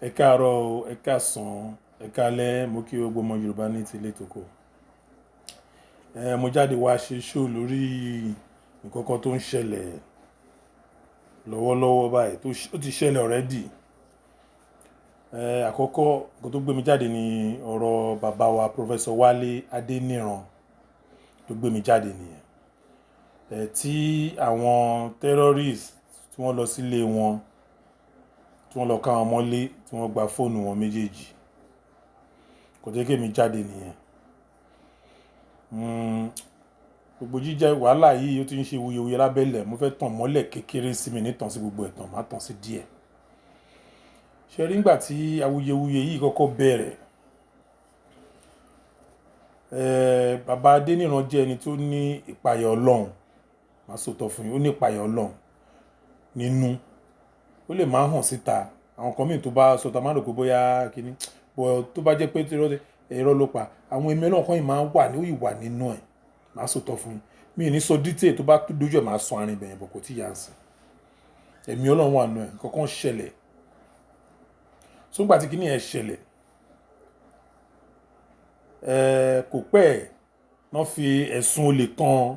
Ẹ káàárọ̀ o, ẹ káàsán, ẹ káalẹ́, mo kí gbogbo ọmọ Yorùbá ní tilé tòko. Mo jáde wá ṣe show lórí nǹkan kan tó ń ṣẹlẹ̀ lọ́wọ́lọ́wọ́ báyìí tó ó ti ṣẹlẹ̀ already. Àkọ́kọ́ nǹkan tó gbé mi jáde ni ọ̀rọ̀ bàbá wa Professor Wálé Adéníran tó gbé mi jáde nìyẹn. Tí àwọn terrorists tí wọ́n lọ sílé wọn, tí wọ́n lọ ká wọn mọ́lé, tí wọ́n gba fóònù wọn méjèèjì. Kò jẹ́ kí èmi jáde nìyẹn. Gbogbo jíjẹ wàhálà yìí ó ti ń ṣe wuyewuye lábẹ́lẹ̀. Mo fẹ́ tàn mọ́lẹ̀ kékeré sí mi ní tàn sí gbogbo ẹ̀tàn, màá tàn sí díẹ̀. Ṣé rí nígbà tí awuyewuye yìí kọ́kọ́ bẹ̀rẹ̀, bàbá Adéníran jẹ́ ẹni tó ní ìpayà Ọlọ́run. Màá sòótọ́ fún yín, ó ní ìpayà Ọlọ́run nínú. Ó lè máa hàn síta. Àwọn nǹkan mìíràn tó bá sọ, ta máa rò pé bóyá kíni. But tó bá jẹ́ pé irọ́ ló pa, àwọn ẹ̀mí Ọlọ́run kan yìí máa ń wà ní, ó yìí wà nínú ẹ̀. Màá sòótọ́ fún yín. Mi ò ní sọ detail, tó bá dójú ẹ̀ máa sọ àárín ibẹ̀ yẹn, but kò tí ì yá ǹsìn. Ẹ̀mí Ọlọ́run wà nínú ẹ̀, nǹkan kan ṣẹlẹ̀. So nígbà tí kíní yẹn ṣẹlẹ̀, kò pẹ́ wọ́n fi ẹ̀sùn olè kan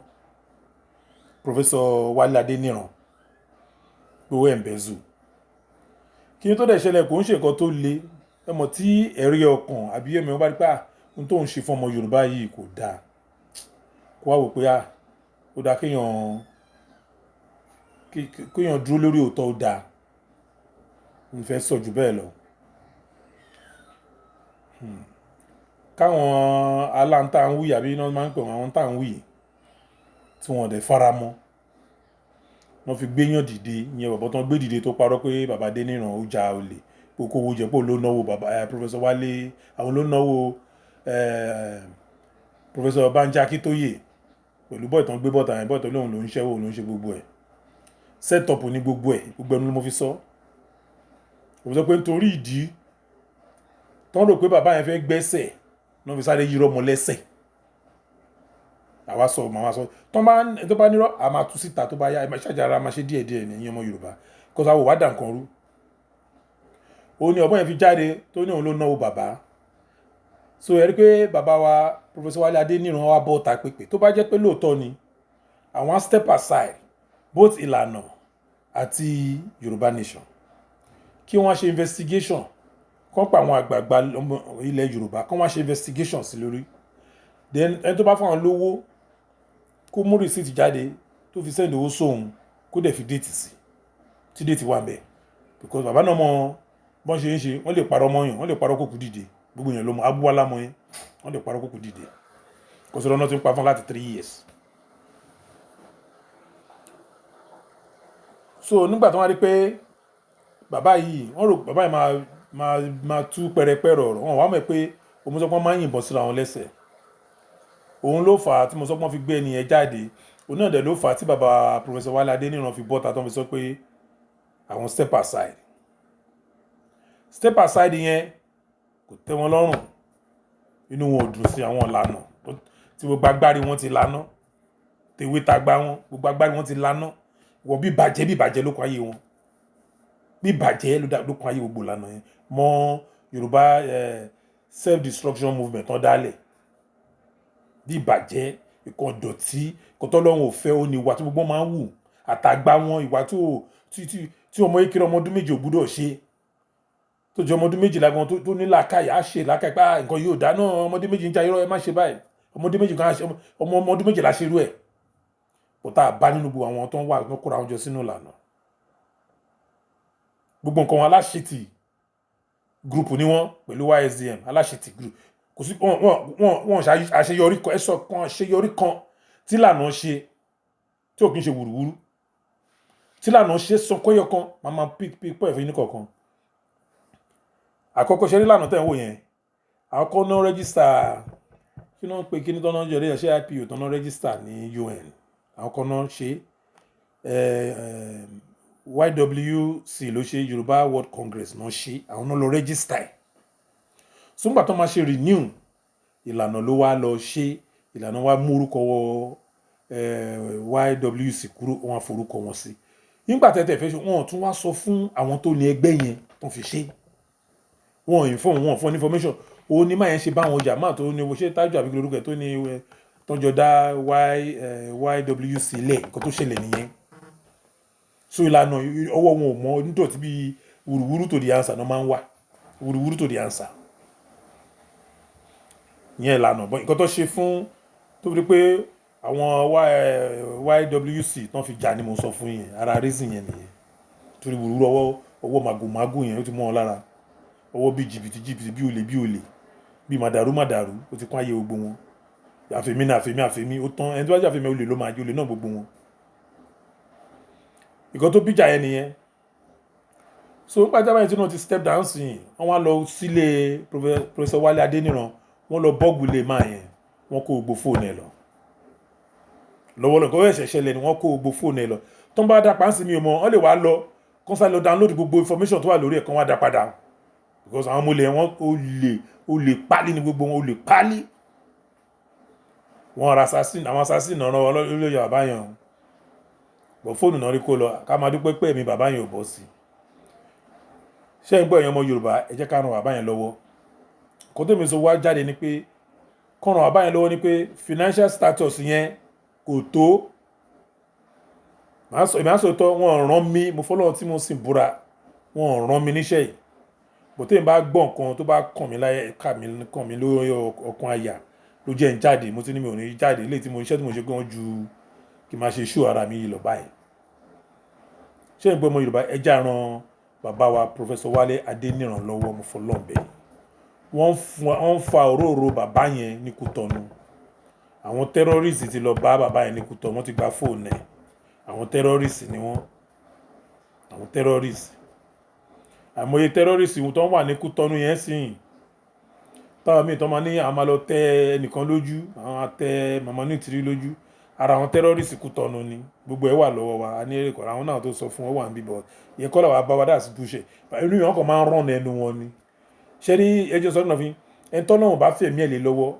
Professor Wálé Adéníran pé ó embezzle. Kíni tó dẹ̀ ṣẹlẹ̀ kò ń ṣe nǹkan tó le. Ẹ mọ̀ tí ẹ̀rí ọkàn àbí ẹ̀mí wọn bá rí pé à, ohun tó ń ṣe fún ọmọ Yorùbá yìí kò da. Kó wá wò pé à, ó dá kéèyàn dúró lórí òótọ́, ó da. N fẹ́ sọ ju bẹ́ẹ̀ lọ. Káwọn aláǹtà ń wí àbí iná máa ń pè wọ́n àwọn tá ń wí tí wọ́n dẹ̀ fara mọ́. Wọ́n fi gbéyàn dìde, ìyẹn bọ̀bọ́ tó ń gbé dìde tó parọ́ pé bàbá Adéníran ó ja olè, pé ó kówó jẹ, pé òun ló náwó bàbá Professor Wálé, àwọn ló náwó Professor Banji Akíntóyè pẹ̀lú boy tó ń gbé bọ́ta yẹn, boy tó lóun ló ń ṣẹ́wó, òun ló ń ṣe gbogbo ẹ̀. Set up ní gbogbo ẹ̀, gbogbo ẹnu ló mo fi sọ. Mo sọ pé nítorí ìdí tó ń rò pé bàbá yẹn fẹ́ gbẹ́sẹ̀, náà fi sáré yírọ́ ọmọ lẹ́sẹ̀. Àwa sọ, màá sọ. Tó bá nírọ́, a máa tú síta tó bá yá. Ẹ máa ṣàjàrà, a máa ṣe díẹ̀díẹ̀ ní ẹ̀yin ọmọ Yorùbá. Kó sáwọ́ wá dà nǹkan rú. Ó ní ọ̀bọ yẹn fi jáde tó ní òun ló náwó bàbá. So ẹ rí pé bàbá wa Professor Wálé Adéníran wá bọ́ ta pépè. Tó bá jẹ́ pé lóòótọ́ ni, àwọn step aside both ìlànà àti Yorùbá Nation. Kí wọ́n ṣe investigation, kó pa àwọn àgbààgbà ilẹ̀ Yorùbá, kó wọ́n ṣe investigation sí lórí. Then ẹni tó bá fún àwọn lówó, kó mú receipt jáde tó fi send owó sóhun, kó dẹ̀ fi date sí. Tí date wà ńbẹ̀. Because bàbá náà mọ bọ́n ṣe ń ṣe, wọ́n lè parọ́ mọ́yàn, wọ́n lè parọ́ kókù dìde. Gbogbo èèyàn ló mọ̀, abúwálá mọ́ yẹn, wọ́n lè parọ́ kókù dìde. Kò sí lọ́nà tí ń pa fún láti 3 years. So nígbà tí wọ́n rí pé bàbá yìí, wọ́n rò bàbá yìí máa tú pẹrẹpẹrẹ ọ̀rọ̀, wọ́n wá mọ̀ pé òun sọ pé wọ́n máa ń yìnbọn síra wọn lẹ́sẹ̀. Òun ló fà á tí mo sọ pé wọ́n fi gbé ẹni yẹn jáde. Òun náà dẹ̀ ló fà á tí bàbá Professor Wálé Adéníran fi bọ́ta tó ń fi sọ pé àwọn step aside. Step aside yẹn kò tẹ́ wọn lọ́rùn. Inú wọn ò dùn sí àwọn ìlànà tí gbogbo agbárí wọn ti laná. Tewé tagbá wọn, gbogbo agbárí wọn ti laná. Wọ́n bí bàjẹ́ ló kún ayé wọn. Bí bàjẹ́ ló kún ayé gbogbo ìlànà yẹn. Mọ́ Yorùbá self-destruction movement tán dálẹ̀. Bí bàjẹ́, ìkan dọ̀tí, ìkan tó Ọlọ́run ò fẹ́, ó ní ìwà tí gbogbo wọn máa ń wù. Àtàgbà wọn, ìwà tí ọmọ kékeré ọmọ ọdún 7 ò gbọdọ̀ ṣe. Tó jẹ́ ọmọ ọdún 12 gan tó ní làákàyè, á ṣe làákàyè pé nǹkan yóò dáná. Ọmọdé 2 ń já irọ́, ẹ má ṣe báyìí. Ọmọdé 2 kan á ṣe, ọmọ ọdún 12 ṣe irú ẹ̀. Kò tá a bá nínú gbogbo àwọn tó ń wà, tó kóra wọn jọ sínú ìlànà. Gbogbo nǹkan wọn, aláṣetì group ni wọ́n pẹ̀lú YSDM, aláṣetì group. Kò sí wọ́n ṣe àṣeyọrí kan, ẹ̀sọ́ kan àṣeyọrí kan tí ìlànà ṣe tí ò kí ń ṣe wùrúwúrú. Tí ìlànà ṣe sọ kọ́yọ̀ kan, màá máa pick pick point fún yín ní kọ̀ọ̀kan. Àkọ́kọ́, ṣe rí ìlànà tẹ̀ ń wò yẹn. Àkọ́kọ́ náà register, kí ló ń pe kíní tọ́nà jẹ́ ṣé IPO tọ́nà register ní UN. Àwọn kan náà ṣe, YWC ló ṣe, Yorùbá World Congress náà ṣe, àwọn náà lọ register ẹ̀. So nígbà tó máa ṣe renew, ìlànà ló wá lọ ṣe, ìlànà wá mú orúkọ YWC kúrò, wọ́n á forúkọ wọn sí. Nígbà tẹ́tẹ́ fẹ́ ṣe, wọ́n tún wá sọ fún àwọn tó ní ẹgbẹ́ yẹn tó fi ṣe. Wọn inform wọn fún information. Òun ní máa yẹn ṣe bá wọn jà, máa tó ní ṣé Tájù àbí lórúkọ ẹ̀ tó ní tọ́jọ́ dá YWC lẹ̀. Nǹkan tó ṣẹlẹ̀ nìyẹn. So ìlànà ọwọ́ wọn ò mọ nítorí bí wùrùwúrú to the answer náà máa ń wà, wùrùwúrú to the answer ìyẹn ìlànà. Bọ́ nǹkan tó ṣe fún tó fi di pé àwọn YWC tán fi jà ni mo sọ fún yẹn. Ara reason yẹn nìyẹn, torí wùrùwúrú ọwọ́ ọwọ́ màgòmágó yẹn, ó ti mọ́ wọn lára. Ọwọ́ bí jìbìtì jìbìtì, bí olè bí olè, bí màdàrú màdàrú, ó ti kún ayé gbogbo wọn. Àfẹ̀mí náà, àfẹ̀mí, àfẹ̀mí, ó tán. Ẹni tó bá jẹ́ àfẹ̀mí, olè ló máa jẹ́, olè náà gbogbo wọn. Nǹkan tó bíjà yẹn nìyẹn. So nígbà tí àbáyé tí náà ti step down sí i, wọ́n wá lọ sílé Professor Wálé Adéníran, wọ́n lọ burgle ilé man yẹn, wọ́n kó gbogbo fóònù ẹ̀ lọ. Lọ́wọ́lọ́wọ́, nǹkan ẹ̀ṣẹ̀ ṣẹlẹ̀ ni, wọ́n kó gbogbo fóònù ẹ̀ lọ. Tó ń bá dá pàǹsì, mi ò mọ̀, wọ́n lè wá lọ kó sáré lọ download gbogbo information tó wà lórí ẹ̀, kan wá dá padà, because àwọn ọmọ olè wọn, olè pálí ni gbogbo wọn, olè pálí. Wọ́n ra assassin, àwọn assassin náà rán wọn lórí bàbá yẹn o, bọ̀ fóònù náà rí kó lọ. Ká máa dúpẹ́ pé ẹ̀mí bàbá yẹn ò bọ́ sí. Ṣé ń gbọ́, ẹ̀yin ọmọ Yorùbá? Ẹ jẹ́ ká ran bàbá yẹn lọ́wọ́. Kó tó mi sọ wá jáde ni pé kó ran bàbá yẹn lọ́wọ́ ni pé financial status yẹn kò tó. Èmi á sọ tọ́, wọn rán mi, mo fọlọ́run tí mo sì búra, wọn rán mi níṣẹ́ yìí. Bó tẹ́mi bá gbọ́ nǹkan tó bá kàn mí láyé, ká mi kàn mí lórí ọkàn àyà ló jẹ́ ń jáde. Mo ti ní mi ò ní jáde ilé tí mo iṣẹ́ tí mo ṣe gan ju kí n máa ṣe ṣó ara mi yìí lọ báyìí. Ṣé ń gbọ́, ọmọ Yorùbá? Ẹ já ran bàbá wa Professor Wálé Adéníran lọ́wọ́, mo fọlọ́run bẹ̀. Wọ́n ń fa òróró bàbá yẹn ní Kútọ́nù. Àwọn terrorist ti lọ bá bàbá yẹn ní Kútọ́nù, wọ́n ti gba fóònù ẹ̀. Àwọn terrorist ni wọ́n, àwọn terrorist. Àìmọye terrorist tó ń wà ní Kútọ́nù yẹn sìn, táwọn míì tó máa ní àwọn máa lọ tẹ ẹnìkan lójú, àwọn á tẹ Màmá Onítìrí lójú. Ara àwọn terrorist Kútọ́nù ni. Gbogbo ẹ̀ wà lọ́wọ́ wa, a ní èrè kọ́. Àwọn náà tó sọ fún wọn wà níbí bọ̀ ìyẹn kọ́ làwọn bá wa dà sí búṣẹ̀. Inú yẹn, wọn kàn máa ń rán ẹnu wọn ni. Ṣé ní ẹjọ́ sọ́dún náà fi ẹni tọ́lọ́run bá fẹ̀mí ẹ̀ lé lọ́wọ́,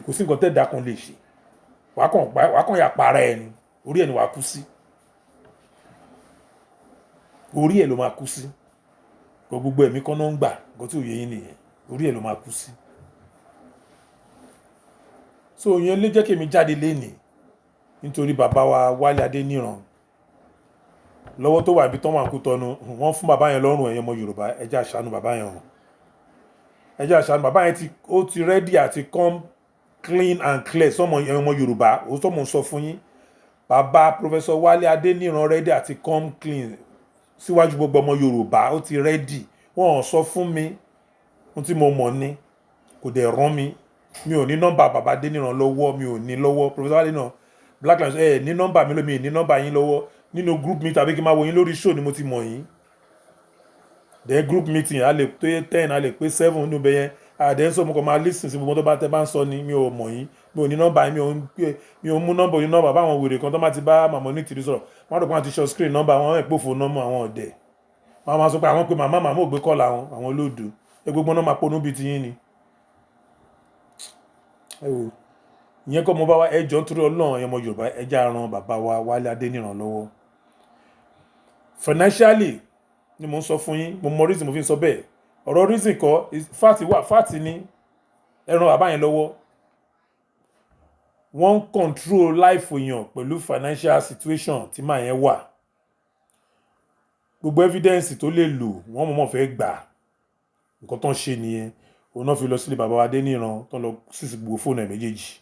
kò sí nǹkan tẹ́ẹ̀dá kan lè ṣe. Wàá kàn yà para ẹ̀ ni. Orí ẹ̀ ni wàá kú sí, orí ẹ̀ ló máa kú sí. Gbogbo ẹ̀mí kan náà ń gbà. Nǹkan tí ò yé yín nìyẹn. Orí ẹ̀ ló máa kú sí. So ìyẹn ló jẹ́ kí èmi jáde lénìí, nítorí bàbá wa Wálé Adéníran lọ́wọ́ tó wà ibi tán wà ń Kútọ́nù. Wọ́n fún bàbá yẹn lọ́rùn. Ẹ̀yin ọmọ Yorùbá, ẹ jẹ́ àṣàánú bàbá yẹn o, ẹ jẹ́ àṣàánú bàbá yẹn. Tí ó ti ready àti come clean and clear sọmọ. Ẹ̀yin ọmọ Yorùbá, ó sọmọ sọ fún yín, bàbá Professor Wálé Adéníran ready àti come clean síwájú gbogbo ọmọ Yorùbá. Ó ti ready. Wọ́n ò sọ fún mi, ohun tí mo mọ̀ ni, kò dẹ̀ rán mi. Mi ò ní nọ́mbà bàbá Adéníran lọ́wọ́, mi ò ní lọ́wọ́. Professor Wálé náà, Black Lions, ẹ ní nọ́mbà mi lómi, ní nọ́mbà yín lọ́wọ́ nínú group meeting, tàbí kí n máa wo yín lórí show ni mo ti mọ̀ yín. Then group meeting, a lè pé 10, a lè pé 7 nínú ibẹ̀ yẹn. Àdé ń sọ, mo kàn máa listen sí gbogbo tó bá tẹ bá ń sọ ni. Mi ò mọ̀ yín, mi ò ní nọ́mbà yín, mi ò mú nọ́mbà oní nọ́mbà. Báwọn wèrè kan tó máa ti bá màmá Onítìrí sọ̀rọ̀, wọ́n rò pé wọ́n ti ṣọ screen nọ́mbà wọn, ẹ̀ pòfo nọ́mbà àwọn ọ̀dẹ̀. Wọ́n máa sọ pé àwọn pé màmá, màmá ò gbé kọ́ làwọn, àwọn olódo ẹ. Gbogbo náà máa ponú bíi tiyín ni. Ẹ wò, ìyẹn kọ́ mo bá wa. Ẹ jọ̀ọ́, nítorí Ọlọ́run, ẹ̀yin ọmọ Yorùbá, ẹ jẹ́ á ran bàbá wa Wálé Adéníran lọ́wọ́ financially ni mo ń sọ fún yín. Mo mọ reason mo fi ń sọ bẹ́ẹ̀. Ọ̀rọ̀ reason kọ́, fact wà, fact ni. Ẹ ran bàbá yẹn lọ́wọ́. Wọ́n ń control life èèyàn pẹ̀lú financial situation tí màá yẹn wà. Gbogbo evidence tó lè lò, wọ́n mọ̀ọ́mọ̀ fẹ́ gbà. Nǹkan tó ń ṣe nìyẹn. Òun náà fi lọ sílé bàbá wa Adéníran, tó ń lọ sísì gbogbo fóònù ẹ̀ méjèèjì.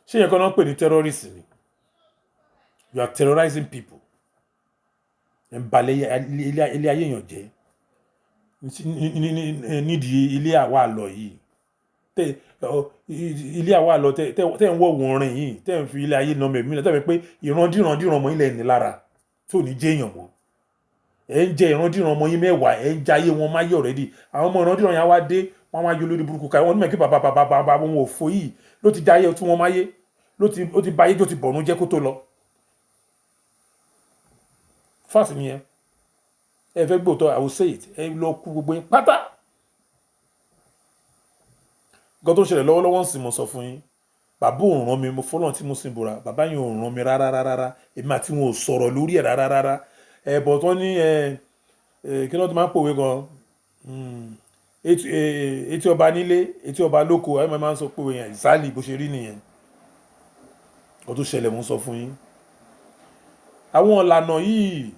Ṣé yẹn kan náà ń pè ní terrorist ni? You are terrorizing people. Ẹ̀ ń balẹ̀ ilé ayé èèyàn jẹ́ nídìí ilé àwa àlọ́ yìí, ilé àwa àlọ́ tẹ́ ń wọ̀ wọ̀nrin yìí, tẹ́ ń fi ilé ayé nà mẹ́mí, tẹ́ ń fi pé ìrandíran ọmọ ilẹ̀ ní lára tí ò ní jẹ́ èèyàn mọ́. Ẹ̀ ń jẹ ìrandíran ọmọ yín 10, ẹ̀ ń jayé wọn máyé already. Àwọn ọmọ ìrandíran yẹn wá dé, wọ́n wá yọ lórí burúkú ká wọ́n ní mọ̀ kí bàbá bàbá bàbá wọn ò fò yìí ló ti jayé tí wọ́n máyé, ló ti ó ti ba ayé tó ti bọ̀nú jẹ́ kó tó lọ. Fáàsì nìyẹn. Ẹ fẹ́ gbóòótọ́, I will say it. Ẹ lọ kú gbogbo yín pátá. Nǹkan tó ń ṣẹlẹ̀ lọ́wọ́lọ́wọ́ ń sìn, mo sọ fún yín, bàbá ò rán mi. Mo fọlọ́n tí mo sì búra, bàbá yẹn ò rán mi rárá rárá. Èmi àti wọn ò sọ̀rọ̀ lórí ẹ̀ rárá rárá. Ẹ bọ̀ tán ní ẹ ẹ kí ló ti máa ń pòwe gan. Etí ọba nílé, etí ọba lóko, ẹ máa ń sọ pé yẹn exactly bó ṣe rí nìyẹn. Nǹkan tó ṣẹlẹ̀ mò ń sọ fún yín. Àwọn ìlànà yìí,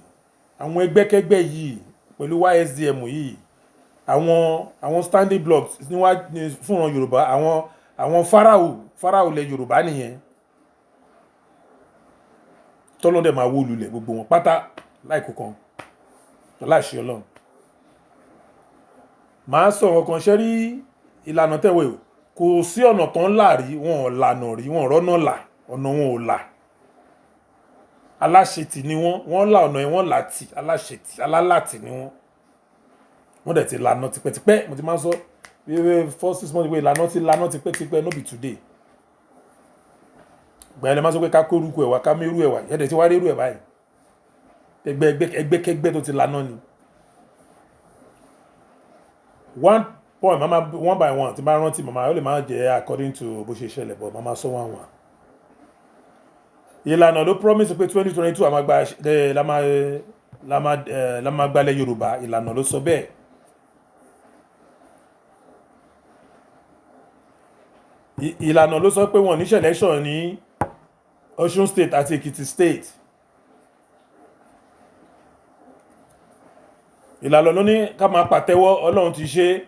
àwọn ẹgbẹ́kẹ́gbẹ́ yìí pẹ̀lú YSDM yìí, àwọn standing blocks níwájú fún ìran Yorùbá, àwọn Fáráò ilẹ̀ Yorùbá nìyẹn. Tọ́lọ́run dẹ̀ máa wó lulẹ̀ gbogbo wọn pátá láìkú kan láìṣe Ọlọ́run. Màá sọ nǹkan kan ṣẹ́ rí ìlànà tẹ̀wé o. Kò sí ọ̀nà tán là rí, wọn ò lànà rí, wọn ò rọ́nà là, ọ̀nà wọn ò là. Aláṣetì ni wọ́n, wọ́n là ọ̀nà yẹn, wọ́n là tì, aláṣetì, alálàtì ni wọ́n. Wọ́n dẹ̀ ti lànà tipẹ́tipẹ́. Mo ti máa ń sọ first 6 months pé ìlànà ti lànà tipẹ́tipẹ́, no be today. Ìgbà yẹn lè máa sọ pé ká kó orúkọ ẹ̀ wá, ká mérú ẹ̀ wá, ẹ̀dẹ̀ tí wá rí irú ẹ̀ báyìí. Ẹgbẹ́ ẹgbẹ́kẹ́gbẹ́ tó ti lànà ni. One point, mama, one by one, tí bá rántí, mama, ó lè máa jẹ́ according to bó ṣe ṣẹlẹ̀, but mama sọ one one. Ìlànà ló promise pé 2022 a máa gba la máa gbalẹ̀ Yorùbá. Ìlànà ló sọ bẹ́ẹ̀. Ìlànà ló sọ pé wọ́n ní selection ní Ọ̀ṣun State àti Èkìtì State. Ìlànà ló ní ká máa pàtẹ́wọ́, Ọlọ́run ti ṣe.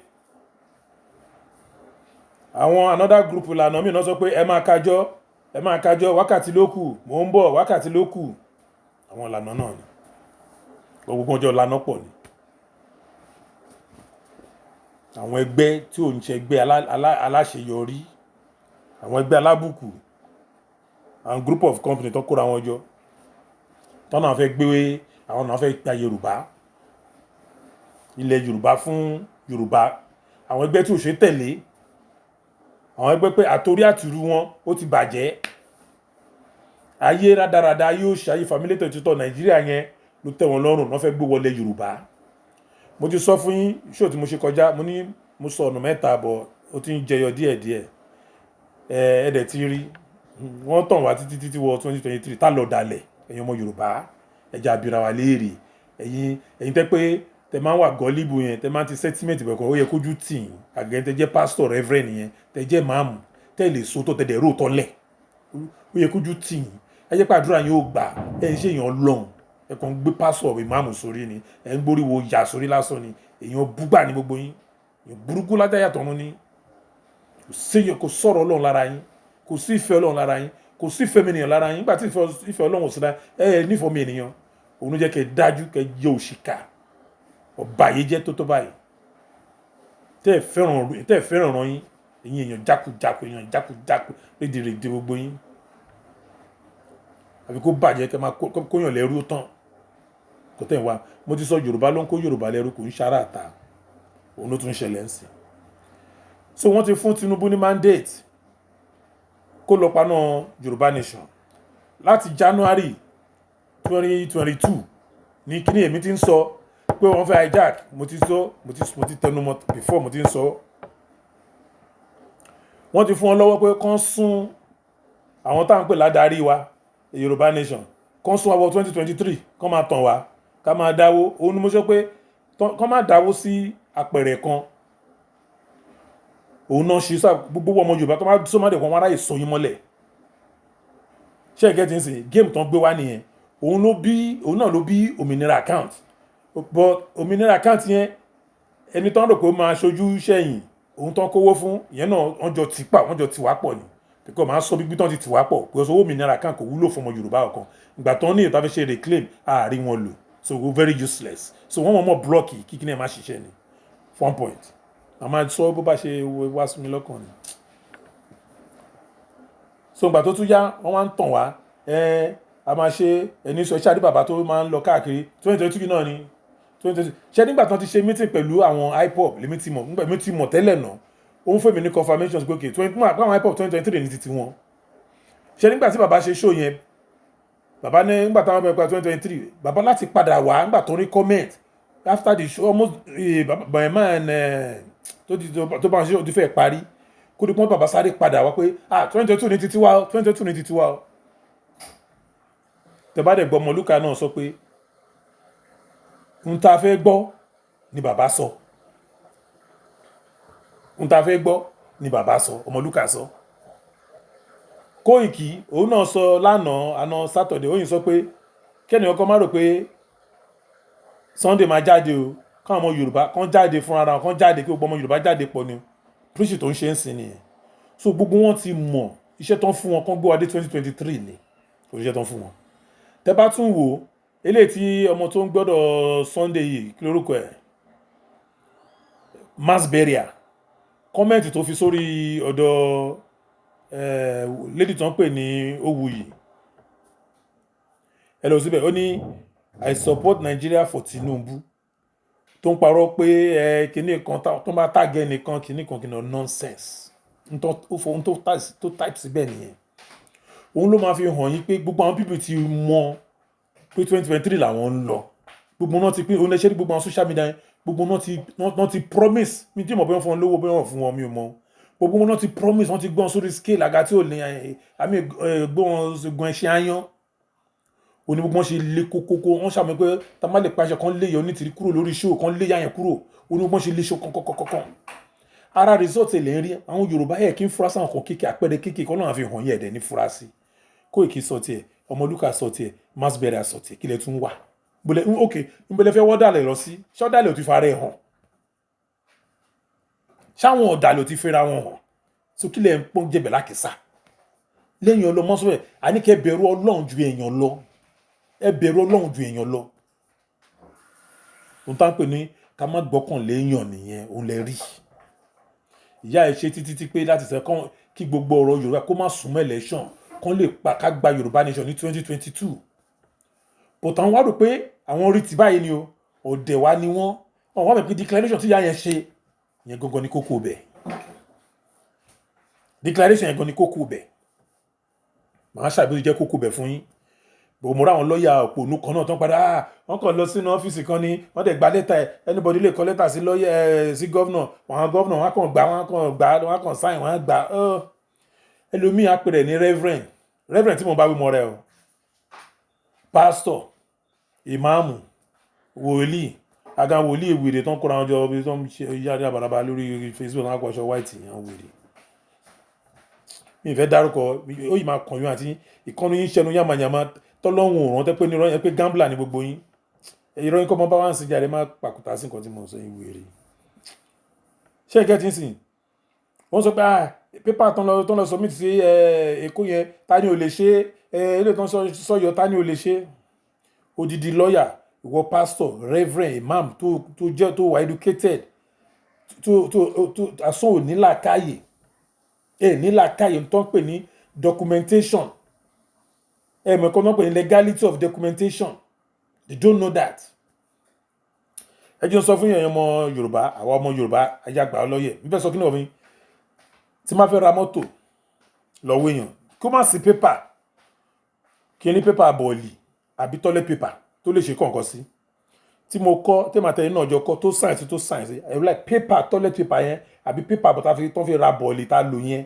Àwọn another group ìlànà mìíràn sọ pé ẹ máa kájọ́, ẹ máa kájọ́, wákàtí ló kù, mò ń bọ̀, wákàtí ló kù. Àwọn ìlànà náà ni. Gbogbo ọjọ́ ìlànà pọ̀ ni. Àwọn ẹgbẹ́ tí ò ń ṣe ẹgbẹ́ aláṣeyọrí, àwọn ẹgbẹ́ alábùkù, àwọn group of company tó kóra wọn jọ, tọ́nà fẹ́ gbé, àwọn náà fẹ́ gba Yorùbá, ilẹ̀ Yorùbá fún Yorùbá. Àwọn ẹgbẹ́ tí ò ṣe tẹ̀lé, àwọn ẹgbẹ́ pé àtorí àtìrú wọn ó ti bàjẹ́. Ayé rádaràda yóò ṣe ayé familiar tuntun Nàìjíríà yẹn ló tẹ́ wọn lọ́rùn, wọ́n fẹ́ gbé wọlé Yorùbá. Mo ti sọ fún yín show tí mo ṣe kọjá, mo ní mo sọ ọ̀nà mẹ́ta bọ̀, ó ti ń jẹyọ díẹ̀díẹ̀. Ẹ dẹ̀ ti rí, wọ́n tàn wá títí títí wọ 2023 tá lọ dalẹ̀. Ẹ̀yin ọmọ Yorùbá, ẹ jẹ́ abira wa léèrè. Ẹ̀yin tẹ́ pé tẹ máa ń wà gọ́líbù yẹn, tẹ máa ń ti sentiment bẹ̀ kọ́, ó yẹ kójú tì yín. Àgẹ́ tẹ jẹ́ pastor, reverend yẹn, tẹ jẹ́ máàmù, tẹ lè so tó tẹ dẹ̀ rò tán lẹ̀, ó yẹ kójú tì yín. Ẹ jẹ́ pé àdúrà yín ó gbà. Ẹ ń ṣe èèyàn lọ́hùn, ẹ kàn ń gbé pastor ìmáàmù sórí ni, ẹ ń gbóríwo yà sórí lásán ni. Èèyàn búgbà ní gbogbo yín, èèyàn burúkú lájáyà tọ̀run ni. Kò sí, kò sọ̀rọ̀ Ọlọ́run lára yín, kò sí ìfẹ́ Ọlọ́run lára yín, kò sí ìfẹ́ mi ènìyàn lára yín. Nígbà tí ìfẹ́ Ọlọ́run ò sí lára ẹ, nífọ̀ọ́ mi ènìyàn, òun ló jẹ́ kẹ́ dájú kẹ́ jẹ́ òṣìkà ọba yìí jẹ́ tó tó báyìí. Tẹ́ ẹ fẹ́ràn ọ̀ràn yín, ẹ̀yin èèyàn jákujàku, èèyàn jákujàku rédèrèdè gbogbo yín. Àbí kó bàjẹ́ kẹ́ máa kóyàn lẹ́rú tán. Kò tẹ̀ wá. Mo ti sọ Yorùbá ló ń kó Yorùbá lẹ́rú, kò ń ṣara àtà. Òun ló tún ṣẹlẹ̀ ń sìn. So wọ́n ti fún Tinubu ní mandate kó lọ paná Yorùbá nation láti January 2022 ní kíní. Èmi ti ń sọ pé wọ́n fẹ́ hijack. Mo ti sọ, mo ti tẹnu mọ́ before, mo ti ń sọ. Wọ́n ti fún wọn lọ́wọ́ pé kán sún àwọn tá à ń pè ládarí wa Yorùbá nation, kán sún àwọ̀ 2023, kán máa tàn wá, ká máa dáwó. Òun ni mo sọ pé kán máa dáwó sí apẹ̀rẹ̀ kan. Òun náà ṣe sá gbogbo ọmọ Yorùbá tó máa sọ máa dẹ̀ kó wọn aráyè sọ yín mọ́lẹ̀. Ṣé ẹ get ń sìn? Game tán gbé wá nìyẹn. Òun ló bí, òun náà ló bí òmìnira account. But òmìnira account yẹn, ẹni tán rò pé ó máa ṣojú sẹ́yìn òun tán kówó fún ìyẹn náà, wọ́n jọ tì pa, wọ́n jọ tì wá pọ̀ ni. Because màá sọ bí tán ti tì wá pọ̀, because owó òmìnira account kò wúlò fún ọmọ Yorùbá kankan. Ìgbà tán ní ìta fi ṣe reclaim, àárín wọn lò, so very useless. So wọ́n mọ̀ mọ̀ block kíkí ní ẹ̀ má ṣiṣẹ́ ni. One point, a máa sọ bó bá ṣe wá sí mi lọ́kàn ni. So ìgbà tó tún yá, wọ́n wá ń tàn wá. Ẹ a máa ṣe ẹni sọ iṣẹ́ àdí bàbá tó máa ń lọ káàkiri 2022 náà ni 2022 ṣé. Nígbà tó ti ṣe meeting pẹ̀lú àwọn IPOB, lèmi ti mọ̀. Nígbà èmi ti mọ̀ tẹ́lẹ̀ náà, ó ń fún mi ní confirmation pé okay, twenty àwọn IPOB 2023 ní titi wọn. Ṣé nígbà tí bàbá ṣe show yẹn, bàbá ní nígbà táwọn bẹ̀rẹ̀ pa 2023, bàbá láti padà wá nígbà tó ní comment after the show almost, bàbá man tó ti tó bá ń ṣe ó ti fẹ́ parí, kó ní pọ́n bàbá sáré padà wá pé ah, 2022 ní titi wá, 2022 ní titi wá. Tẹ bá dẹ̀ gbọ́, Ọmọlúkà náà sọ pé n ta fẹ́ gbọ́ ni bàbá sọ. N ta fẹ́ gbọ́ ni bàbá sọ, Ọmọlúkà sọ. Kóìkì òun náà sọ lánàá, àná Saturday, ó yìn sọ pé kẹ́ni ọkọ má rò pé Sunday máa jáde o, káwọn ọmọ Yorùbá kán jáde fún ara wọn, kán jáde, kí gbogbo ọmọ Yorùbá jáde pọ̀ ni. Preach tó ń ṣe ń sìn nìyẹn. So gbogbo wọn ti mọ̀ iṣẹ́ tó ń fún wọn, kán gbé wa dé 2023 ni iṣẹ́ tó ń fún wọn. Tẹ́ bá tún wò eléyìí tí ọmọ tó ń gbọ́dọ̀ Sunday yìí, kí lórúkọ ẹ̀, mass burial, comment tó fi sórí ọ̀dọ̀ lady tó ń pè ní Owuyì, ẹ lọ síbẹ̀, ó ní, "I support Nigeria for Tinubu," tó ń parọ́ pé ẹ kinní kan tó bá tàgẹ́ nìkan, kinní kan, kinní nonsense ohun tó type síbẹ̀ nìyẹn. Òun ló máa fi hàn yín pé gbogbo àwọn people ti mọ pé 2023 làwọn ń lọ. Gbogbo náà ti pín òun lè ṣe ní gbogbo àwọn social media yẹn, gbogbo náà ti promise mi tí mo bẹ́ẹ̀ fún wọn lówó, bẹ́ẹ̀ wọ́n fún wọn, mi ò mọ̀. Gbogbo náà ti promise, wọ́n ti gbọ́n sórí scale àga tí ò lè àmì gbọ́n gun ẹṣin áyán. Òní gbogbo wọn ṣe lé kókókó, wọ́n ṣàmì pé tá a má lè pàṣẹ kan lé yọ onítìrí kúrò lórí show kan, lé yá yẹn kúrò. Òní gbogbo wọn ṣe lé show kankankankan. Ara result ẹ̀ lè ń rí. Àwọn Yorùbá ẹ̀ kí ń fura sáwọn kan kéèké, àpẹẹrẹ kéèké kan náà fi hàn yín, ẹ̀dẹ̀ ní fura sí. Kóìkì sọ tiẹ̀, Ọmọlúkà sọ tiẹ̀, mass burial sọ tiẹ̀, kí lẹ tún wà bọ́lẹ̀? Ok, nbẹ̀lẹ̀ fẹ́ wọ́dàlẹ̀ lọ sí ṣọ́dàlẹ̀ ò ti fara ẹ̀ hàn, ṣáwọn ọ̀dàlẹ̀ ò ti fẹ́ra wọn hàn? So kí lẹ̀ ń pọ́n jẹ̀bẹ̀ lákìsà lẹ́yìn ọlọ́mọ sọ́bẹ̀? Àní kẹ́ bẹ̀rù Ọlọ́run ju èèyàn lọ, ẹ bẹ̀rù Ọlọ́run ju èèyàn lọ. Ohun tá ń pè ní ká má gbọ́kàn léèyàn nìyẹn. Òun lẹ rí ìyá ẹ ṣe títí tí pé láti sẹ kán kí gbogbo ọ̀rọ̀ Yorùbá kó má súnmọ́ election, kán lè pa ká gba Yorùbá nation ní 2022. But àwọn wá rò pé àwọn rí ti báyìí ni o, ọ̀dẹ̀ wa ni wọ́n. Wọ́n wá mọ̀ pé declaration tí ìyá yẹn ṣe yẹn gangan ní kókó bẹ̀. Declaration yẹn gan ní kókó bẹ̀. Màá ṣàbí jẹ́ kókó bẹ̀ fún yín bò. Mo rá àwọn lọ́ọ̀yà òpònú kan náà tó ń padà, ah, wọ́n kàn lọ sínú ọ́fíìsì kan ní wọ́n dẹ̀ gba lẹ́tà ẹ̀. Anybody lè kọ lẹ́tà sí lọ́ọ̀yà ẹ̀, sí governor. Àwọn governor wọ́n kàn gbà, wọ́n kàn gbà, wọ́n kàn sign, wọ́n gbà. Ẹlòmíì á pè rẹ̀ ní reverend. Reverend tí mo bá wí mọ́ rẹ o, pastor, ìmáàmù, wòlíì, àga wòlíì wèrè tó ń kóra wọn jọ bí tó ń ṣe yára àbàràbà lórí Facebook náà, kó aṣọ white yẹn, wèrè. Mi ì fẹ́ dárúkọ, ó yìí máa kàn yín àti ìkànnì yín ṣẹnu yàmàyàmà tọ́lọ́hún òrùn tẹ́ pé ní irọ́ yẹn pé gambler ni gbogbo yín. Irọ́ yín kọ́ mọ́ bá wá ń sin jáde, má pàkúta sí nǹkan tí mo sọ yín, wèrè. Ṣé ẹ get ń sìn? Wọ́n sọ pé, ah, paper tó ń lọ submit sí Èkó yẹn, ta ni ò lè ṣe é? Eléyìí tó ń sọyọ, ta ni ò lè ṣe é? Odidi lọ́ọ̀yà, ìwọ pastor, reverend, imam tó jẹ́ tó wà educated, tó asán ò ní làákàyè ẹ, ní làákàyè tó ń pè ní documentation ẹ mọ̀ ẹ̀kọ́ náà pè ní legality of documentation. They don't know that. Ẹ jẹ́ n sọ fún yẹn, ọmọ Yorùbá, àwa ọmọ Yorùbá ayágbà ọlọ́yẹ̀ n fẹ́ sọ kí ni wọ́n fi tí máa fẹ́ ra mọ́tò lọ́wọ́ èèyàn, kó má sí paper, kí ní paper bọ̀ọ̀lì àbí toilet paper tó lè ṣe kọ̀ọ̀kan sí tí mo kọ́ tí màá tẹ̀lé náà jọ kọ́ tó sign sí, tó sign sí ẹ̀, like paper, toilet paper yẹn àbí paper bọ̀tà fi tó fi ra bọ̀ọ̀lì tá a lò yẹn,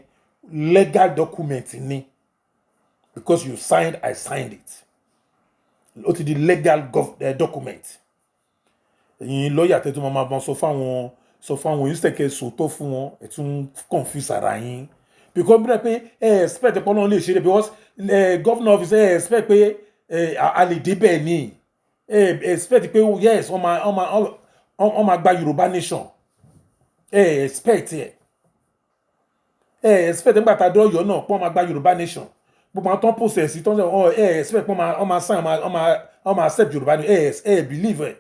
legal document ni, because you signed, I signed it, ó ti di legal document. Ẹ̀yin lọ́ọ̀yà tẹ́ tó máa máa sọ fáwọn instead kẹ́ sòótọ́ fún wọn, ẹ̀ tún confuse ara yín, because bí wọ́n pé ẹ expect pé Ọlọ́run lè ṣe é, because governor office, ẹ expect pé a lè débẹ̀ ni, ẹ expect pé yes, wọ́n máa gba Yorùbá nation. Ẹ expect, ẹ expect nígbà tá a dé Ọ̀yọ́ náà pé wọ́n máa gba Yorùbá nation. Gbogbo àwọn tó ń process tó ń sọ, ẹ expect pé wọ́n máa sign, wọ́n máa accept Yorùbá nation. Ẹ believe ẹ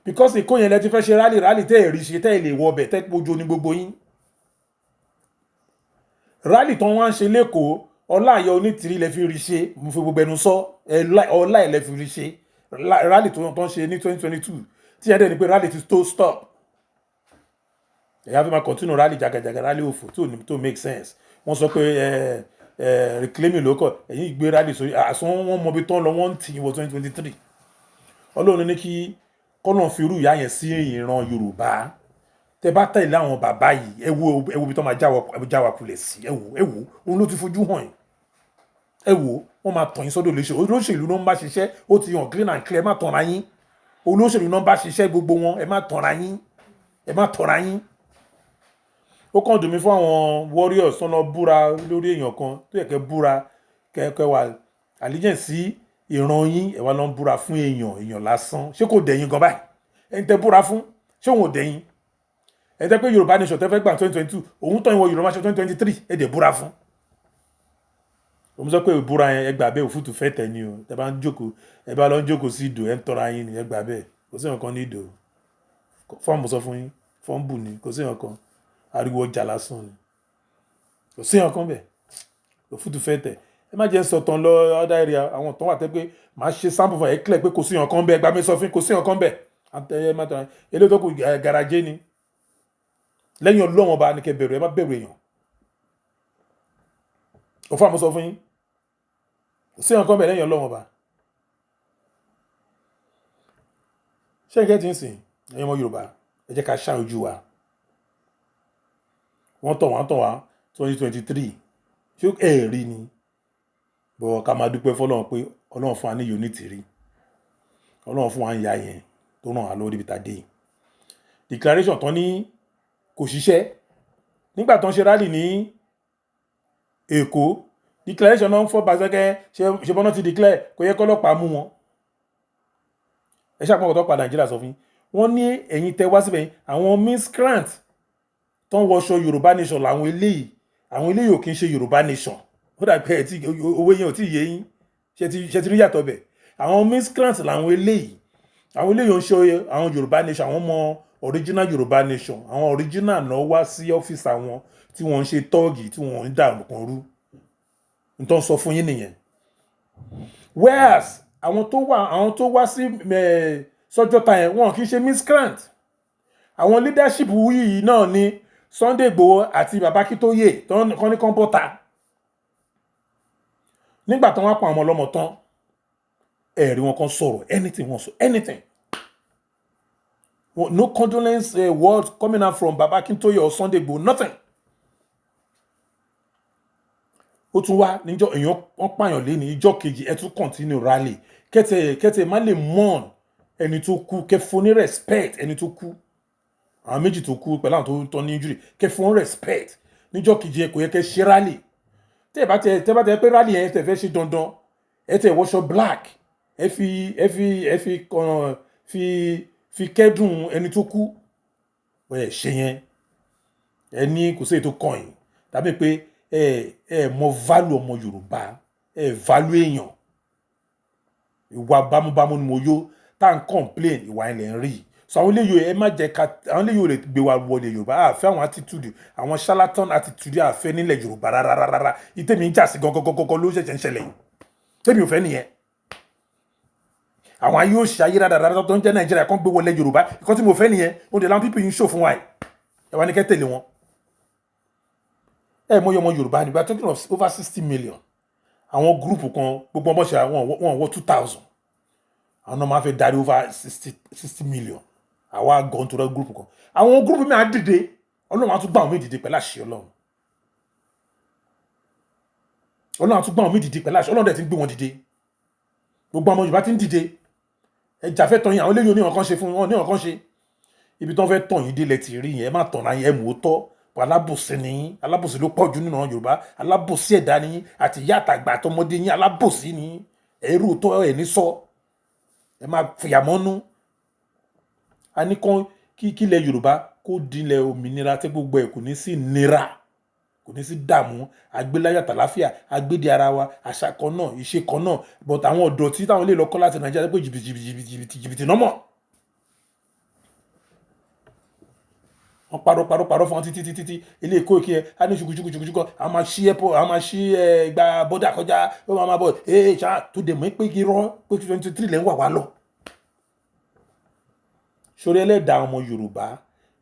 because Èkó yẹn lẹ ti fẹ́ ṣe rally, rally tẹ́ ẹ̀ rí ṣe, tẹ́ ẹ̀ lè wọ ọbẹ̀, tẹ́ ojú ní gbogbo yín. Rally tó wọ́n á ń ṣe lẹ́kọ̀ọ́, Ọláìyá Onítìrí lẹ fi rí ṣe. Mo fi gbogbo ẹnu sọ, ọlá ẹ̀ lẹ fi rí ṣe. Rally tó ń ṣe ní 2022 tí ẹ dẹ̀ ní pé rally ti tó stop, ẹ̀yà fi máa continue rally jagajaga, rally òfò tó ní tó make sense. Wọ́n sọ pé ẹ ẹ reclaiming ló kọ, ẹ̀yìn ìgbé rally sórí àsán. Wọ́n mọ ibi tó ń lọ, wọ́n ń tì wọ 2023. Ọlọ́run ní kí kọ́nà fi irú ìyá yẹn sí ìran Yorùbá. Tẹ bá tẹ̀lé àwọn bàbá yìí, ẹ wo, ẹ wo ibi tó máa já wa kulẹ̀ sí. Ẹ wo, ẹ wo, òun ló ti fojú hàn yìí. Ẹ wo, wọ́n máa tàn yín sọ́dọ̀ olóṣèlú. Olóṣèlú ló ń bá ṣiṣẹ́, ó ti hàn clean and clear. Ẹ má tanra yín, olóṣèlú ló ń bá ṣiṣẹ́ gbogbo wọn. Ẹ má tanra yín, ẹ má tanra yín. Ó kàn dùn mí fún àwọn warriors tó lọ búra lórí èèyàn kan tó yẹ kẹ́ búra, kẹ́ wà allegiance sí ìran yín. Ẹ wá lọ ń búra fún èèyàn, èèyàn lásán. Ṣé kò dẹ̀yìn gan báyìí? Ẹni tẹ́ búra fún, ṣé òun ò dẹ̀yìn? Ẹni tẹ́ pé Yorùbá nation tẹ́ fẹ́ gbà 2022, òun tọ́ ìwọ Yorùbá nation 2023, ẹ dẹ̀ búra fún. Òun sọ pé ìbúra yẹn, ẹ gbà bẹ́ẹ̀, òfútù fẹ́ tẹ̀ ni o. Tẹ́ bá ń jókòó, ẹ bá lọ ń jókòó sí ìdò, ẹ ń tọ́ra yín ni. Ẹ gbà bẹ́ẹ̀, kò sí nǹkan ní ìdò. Fọ́ọ̀mù sọ fún yín, fọ́ọ̀mù ni, kò sí nǹkan, ariwo ọjà lásán ni, kò sí nǹkan bẹ́ẹ̀, òfútù fẹ́ tẹ̀. Ẹ má jẹ́ sọ̀tàn lọ other area. Àwọn tán wà tẹ́ pé màá ṣe sample fún ẹ clear pé kò sí nǹkan bẹ́ẹ̀. Gbà mí sọ fún, kò sí nǹkan bẹ́ẹ̀. Ẹ má tàn eléyìí tó kù, garaje ni. Lẹ́yìn Ọlọ́run Ọba ni kẹ́ bẹ̀rù, ẹ má bẹ̀rù èèyàn. Òfò àmọ́ sọ fún yín, kò sí nǹkan bẹ́ẹ̀ lẹ́yìn Ọlọ́run Ọba. Ṣé ìkẹ́ ti ń sìn? Ẹ̀yin ọmọ Yorùbá, ẹ jẹ́ ká ṣá ojú wa. Wọ́n tàn wá, tàn wá 2023, ṣé ẹ rí ni? Bọ̀ ká máa dúpẹ́ fọlọ́run pé Ọlọ́run fún wa ní unity rí, Ọlọ́run fún wa ń ya yẹn tó ràn wá lọ́wọ́ débi tá a dé. Declaration tán ní kò ṣiṣẹ́ nígbà tó ń ṣe rally ní Èkó, declaration náà ń fọ́ bàṣẹ́kẹ́ ṣe bọ́ná ti declare, kò yẹ kọ́lọ́pàá mú wọn. Ẹ ṣàpọ̀ ọ̀tọ̀ pa Nàìjíríà sọ fún yín. Wọ́n ní ẹ̀yin tẹ wá síbẹ̀ yín, àwọn miscreant tó ń wọṣọ Yorùbá nation làwọn eléyìí. Àwọn eléyìí ò kí ń ṣe Yorùbá nation. Ó dà pé ẹ tí owó yẹn ò tí ì yé yín. Ṣe ti rí yàtọ̀ bẹ̀? Àwọn miscreant làwọn eléyìí. Àwọn eléyìí ò ń ṣe àwọn Yorùbá nation, àwọn ọmọ original Yorùbá nation. Àwọn original náà wá sí ọ́fíìsì àwọn tí wọ́n ń ṣe tọ́ọ̀gì, tí wọ́n ń dà nǹkan rú. N tó ń sọ fún yín nìyẹn. Whereas àwọn tó wá sí sọ́jọ́ta yẹn, wọn kì í ṣe miscreant. Àwọn leadership yìí náà ni Sunday Igboho àti Baba Akintoye kọ́ ní kọ́ńpọ́tà. Nígbà tó wọ́n pa àwọn ọlọ́mọ tán, ẹ̀rí wọn kan sọ̀rọ̀ anything, wọn sọ anything. No condolence word coming out from Baba Akintoye or Sunday Igboho, nothing. Ó tún wá níjọ́ èèyàn wọ́n pààyàn lé ní ìjọ́ kejì, ẹ tún continue rally. Kẹtẹ kẹtẹ má lè mourn ẹni tó kú, kẹ fún ní respect ẹni tó kú, àwọn méjì tó kú pẹ̀lú àwọn tó tọ́ ní injury, kẹ fún respect níjọ́ kejì. Ẹ kò yẹ kẹ ṣe rally. Tẹ́ bá tẹ pé rally yẹn tẹ́ fẹ́ ṣe dandan, ẹ tẹ wọṣọ black, ẹ fi kàn fi kẹ́dùn ẹni tó kú. Ẹ ṣe yẹn, ẹ ní kò sí èyí tó kàn yín, tàbí pé ẹ mọ value ọmọ Yorùbá, ẹ value èèyàn. Ìwà bámúbámú ni mo yó tá à ń complain, ìwà ilẹ̀ ń rí. So àwọn eléyìí, ẹ má jẹ́ ká àwọn eléyìí ò lè gbé wa wọlé Yorùbá. Àfẹ́ àwọn attitude, àwọn charlatan attitude, àfẹ́ nílẹ̀ Yorùbá rárá. Ìtẹ̀mí ń jà sí gangan ló ṣẹ̀ṣẹ̀ ń ṣẹlẹ̀ yìí, tẹ̀mí ò fẹ́ nìyẹn. Àwọn ayé òṣì ayé rádaràdà tó ń jẹ́ Nàìjíríà kan gbé wọlé Yorùbá, ìkọ́ tí mo fẹ́ nìyẹn. Ó dé láwọn people yìí ń ṣò fún wa yìí, ẹ wá ní kẹ́ tẹ̀lé wọn. Ẹ mọ ọmọ Yorùbá ni, we are talking of over 60 million. Àwọn group kan, gbogbo ọmọ ṣe àwọn wọn wọ 2,000, àwọn náà máa fẹ́ darí over sixty million. Àwa gan tó rẹ group kan, àwọn group mi á dìde, Ọlọ́run á tún gbà wọn mí dìde pẹ̀lú àṣẹ Ọlọ́run. Ọlọ́run á tún gbà wọn mí dìde pẹ̀lú àṣẹ Ọlọ́run. Dẹ̀ ti ń gbé wọn dìde. Gbogbo ọmọ Yorùbá ti ń dìde. Ẹjà fẹ́ tọ́ yín. Àwọn eléyìí oníwọ̀n kan ṣe fún wọn, oníwọ̀n kan ṣe ibi tí wọ́n fẹ́ tàn yín délẹ̀ tì rí yẹn. Ẹ má tàn yín, ẹ mú ó tọ́. Alábòsí ni yín, alábòsí ló pọ̀ jù nínú Yorùbá. Alábòsí ẹ̀dá ni yín, àti ìyá àtàgbà àtọmọdé yín, alábòsí ni yín. Ẹrú tọ́ ẹ̀ ní sọ, ẹ máa fìyàmọ́nú. A ní kán kí kílẹ̀ Yorùbá kó dilẹ̀ òmìnira tí gbogbo ẹ̀ kò ní sí nira, kò ní sí dààmú, agbéláyà tàláfíà, agbédè ara wa, àṣà kan náà, ìṣe kan náà. But àwọn ọ̀dọ́ tí táwọn lè lọ kọ́ láti Nàìjíríà pé jìbìtì jìbìtì jìbìtì jìbìtì náà mọ̀, wọ́n parọ́ parọ́ parọ́ fún wọn títí títí tí ilé ìkó ìkí ẹ á ní ṣùkúṣùkú ṣùkúṣùkú kan, a máa ṣí airport, a máa ṣí ẹ gba bọ́dà kọjá, ó máa bọ̀ ee ṣá tó dẹ̀ mọ́ pé irọ́ pé 23 lẹ́ ń wà wá lọ. Sórí ẹlẹ́dàá ọmọ Yorùbá,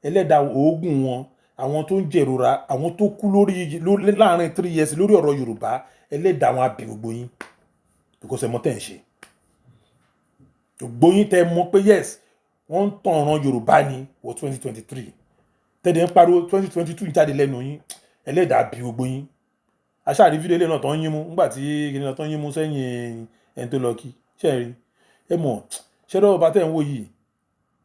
ẹlẹ́dàá oògùn wọn, àwọn tó ń jẹ̀rora, àwọn tó kú lórí láàrin 3 years lórí ọ̀rọ̀ Yorùbá, ẹlẹ́dàá wọn á bí gbogbo yín, because ẹ mọ̀ tẹ́ ń ṣe. Gbogbo yín tẹ́ mọ̀ pé yes, wọ́n ń tàn ọ̀ràn Yorùbá ni wọ 2023, tẹ́lẹ̀ ń pariwo 2022 jáde lẹ́nu yín, ẹlẹ́dàá bí gbogbo yín. Aṣáàrí fídíò ilé náà tó ń yín mú nígbà tí kìnìún tó ń yín mú sẹ́yìn ẹni tó lọ kí ṣe rí. Ẹ mọ̀ ṣé lọ́wọ́ bá tẹ̀ ń wò yìí,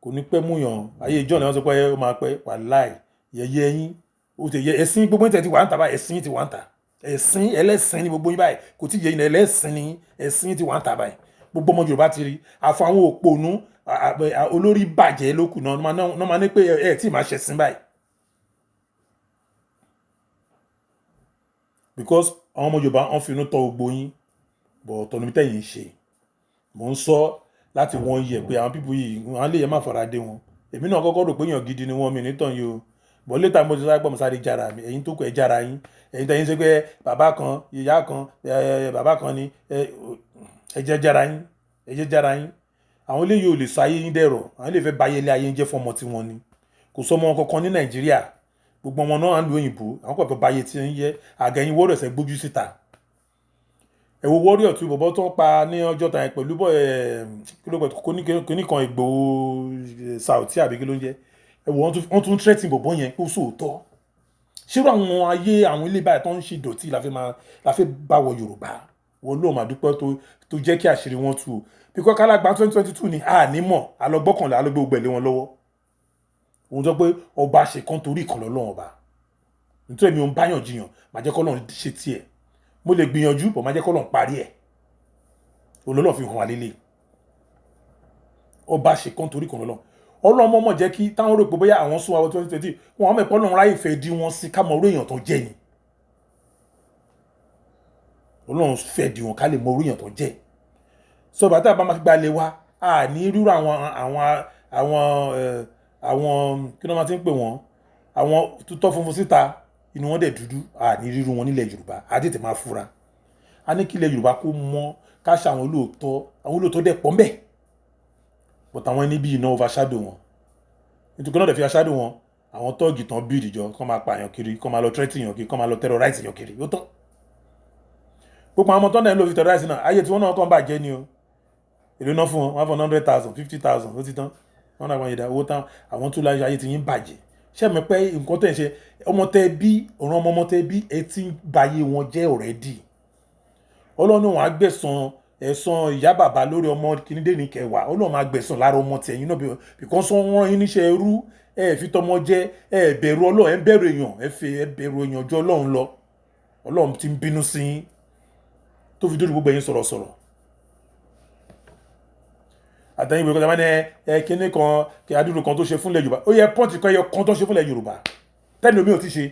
kò ní pẹ́ mú yàn ayé ìjọ ni wọ́n sọ pé ó máa pẹ́. Wàláì yẹ̀yẹ́ yín, Ó ti yẹ ẹ̀sìn gbogbo yín tẹ̀ ti wà ń tà báyìí, ẹ̀sìn ti wà ń tà. Ẹ̀sìn ẹlẹ́sìn ni gbogbo yín báyìí, kò tí yẹ yín, ẹlẹ́sìn ni, ẹ̀sìn ti wà ń tà báyìí. Gbogbo ọmọ Yorùbá ti rí àfọ àwọn òpònú olórí bàjẹ́ lókù náà náà máa ní pé ẹ tí ì máa ṣẹ̀sìn báyìí. Because àwọn ọmọ Yorùbá wọn fi inú tọ́ gbogbo yín, bọ̀ ọ̀tọ̀ níbi tẹ̀yìn ń ṣe. Mò ń sọ láti wọ́n yẹ pé àwọn people yìí, àwọn lè yẹ má fara dé wọn. Èmi náà kọ́kọ́ rò pé èèyàn gidi ni wọ́n, mi nítàn yìí o. But later mo ti sáré gbọ́, mo sáré jára mi. Ẹ̀yin tó kù ẹ jára yín. Ẹ̀yin tẹ̀yin ṣe pé bàbá kan, ìyá kan, bàbá kan ni, ẹ jẹ́ jára yín, ẹ jẹ́ jára yín. Àwọn eléyìí ò lè sọ ayé yín dẹ̀rọ̀. Àwọn eléyìí fẹ́ ba ayé ilé ayé yín jẹ́ fún ọmọ tí wọn ni. Kò sọ ọmọ kankan ní Nàìjíríà. Gbogbo ọmọ náà ń lu òyìnbó. Àwọn kò fẹ́ ba ayé tí ń jẹ́. Àgẹ̀yìn warriors ẹ gbójú síta. Ẹ wo warrior tí bọ̀bọ́ tó ń pa ní ọjọ́ ta yẹn pẹ̀lú bọ́, kí ló pẹ̀, kíní kan Ìgbòho Saoti àbí kí ló ń jẹ́. Ẹ wo wọ́n tún threaten bọ̀bọ́ yẹn kó sóòótọ́. Ṣé irú àwọn ayé àwọn ilé báyìí tó ń ṣe ìdọ̀tí la fẹ́ máa, la fẹ́ bá wọ Yorùbá? Wọ́n lóun máa dúpẹ́ tó jẹ́ kí àṣírí wọn tú o. Because ká lágbá 2022 ni a ní mọ̀, a lọ gbọ́kànlé, a lọ gbé gbogbo ẹ̀ lé wọn lọ́wọ́. Òun sọ pé ọba ṣe kan torí ìkan lọ́lọ́run ọba. Nítorí èmi ò ń báyàn jiyàn, màá jẹ́ kọ́lọ́run ṣe tiẹ̀. Mo lè gbìyànjú, but màá jẹ́ kọ́lọ́run parí ẹ̀. Òun lọ́lọ́run fi hàn wá lélẹ̀. Ọba ṣe kan torí ìkan lọ́lọ́run. Ọlọ́run mọ̀ọ́mọ̀ jẹ́ kí táwọn rò pé bóyá àwọn sún wa wọ 2020, wọn mọ̀ pé Ọlọ́run ráyè fẹ́ dí wọn sí ká mọ orí èèyàn tó jẹ́ ni. Ọlọ́run fẹ́ dí wọn ká lè mọ orí èèyàn tó jẹ́. So bàtà bá máa fi gbalẹ̀ wa, a ní rírú àwọn kí ló máa ti ń pè wọ́n? Àwọn tutọ́ funfun síta, inú wọn dẹ̀ dúdú, a ní rírú wọn nílẹ̀ Yorùbá, a tètè máa fura. A ní kí ilẹ̀ Yorùbá kó mọ́, ká ṣe àwọn olóòótọ́ dẹ̀ pọ̀ ńbẹ̀. But àwọn ẹni bí iná overshadow wọn. Nítorí náà dẹ̀ fi overshadow wọn, àwọn tọ́ọ̀gì tán build ìjọ, kán máa pa èèyàn kiri, kán máa lọ threaten èèyàn kiri, kán máa lọ terrorize èèyàn kiri, ó tán. Gbogbo àwọn ọmọ tán dẹ̀ ń lò fi terrorize náà, ayé tí wọ́n náà kàn bàjẹ́ ni o. Èló náà fún wọn, wọ́n fún 100,000, 50,000, ó ti tán. Wọ́n náà wọ́n yẹ̀dá owó tán, àwọn tó láyé ayé tí yín bàjẹ́. Ṣé mi pé nǹkan tẹ̀ ń ṣe, ọmọ tẹ bí, ọ̀ràn ọmọ ọmọ tẹ bí, ẹ ti ń ba ayé wọn jẹ́ already. Ọlọ́run wọn á gbẹ̀san ẹ̀san ìyá bàbá lórí ọmọ kìíní ní kẹwàá. Ọlọ́run máa gbẹ̀san lára ọmọ tẹ̀yìn náà because wọ́n rán yín níṣẹ́ ẹrú, ẹ fi tọmọ jẹ, ẹ bẹ̀rù Ọlọ́run, ẹ bẹ̀rù èèyàn, ẹ fi ẹ bẹ̀rù èèyàn ju Ọlọ́run lọ. Ọlọ́run ti ń bínú sí yín tó fi dórí gbogbo ẹ̀yin sọ̀rọ̀sọ̀rọ̀. Àtẹ̀yìn ìwé kọjá máa ní ẹ kíní kan kí adúrú kan tó ṣe fúnlẹ̀ Yorùbá. Ó yẹ pọ́ǹtì kan ẹyọ kan tó ṣe fúnlẹ̀ Yorùbá tẹ́lẹ̀ omi ò ti ṣe.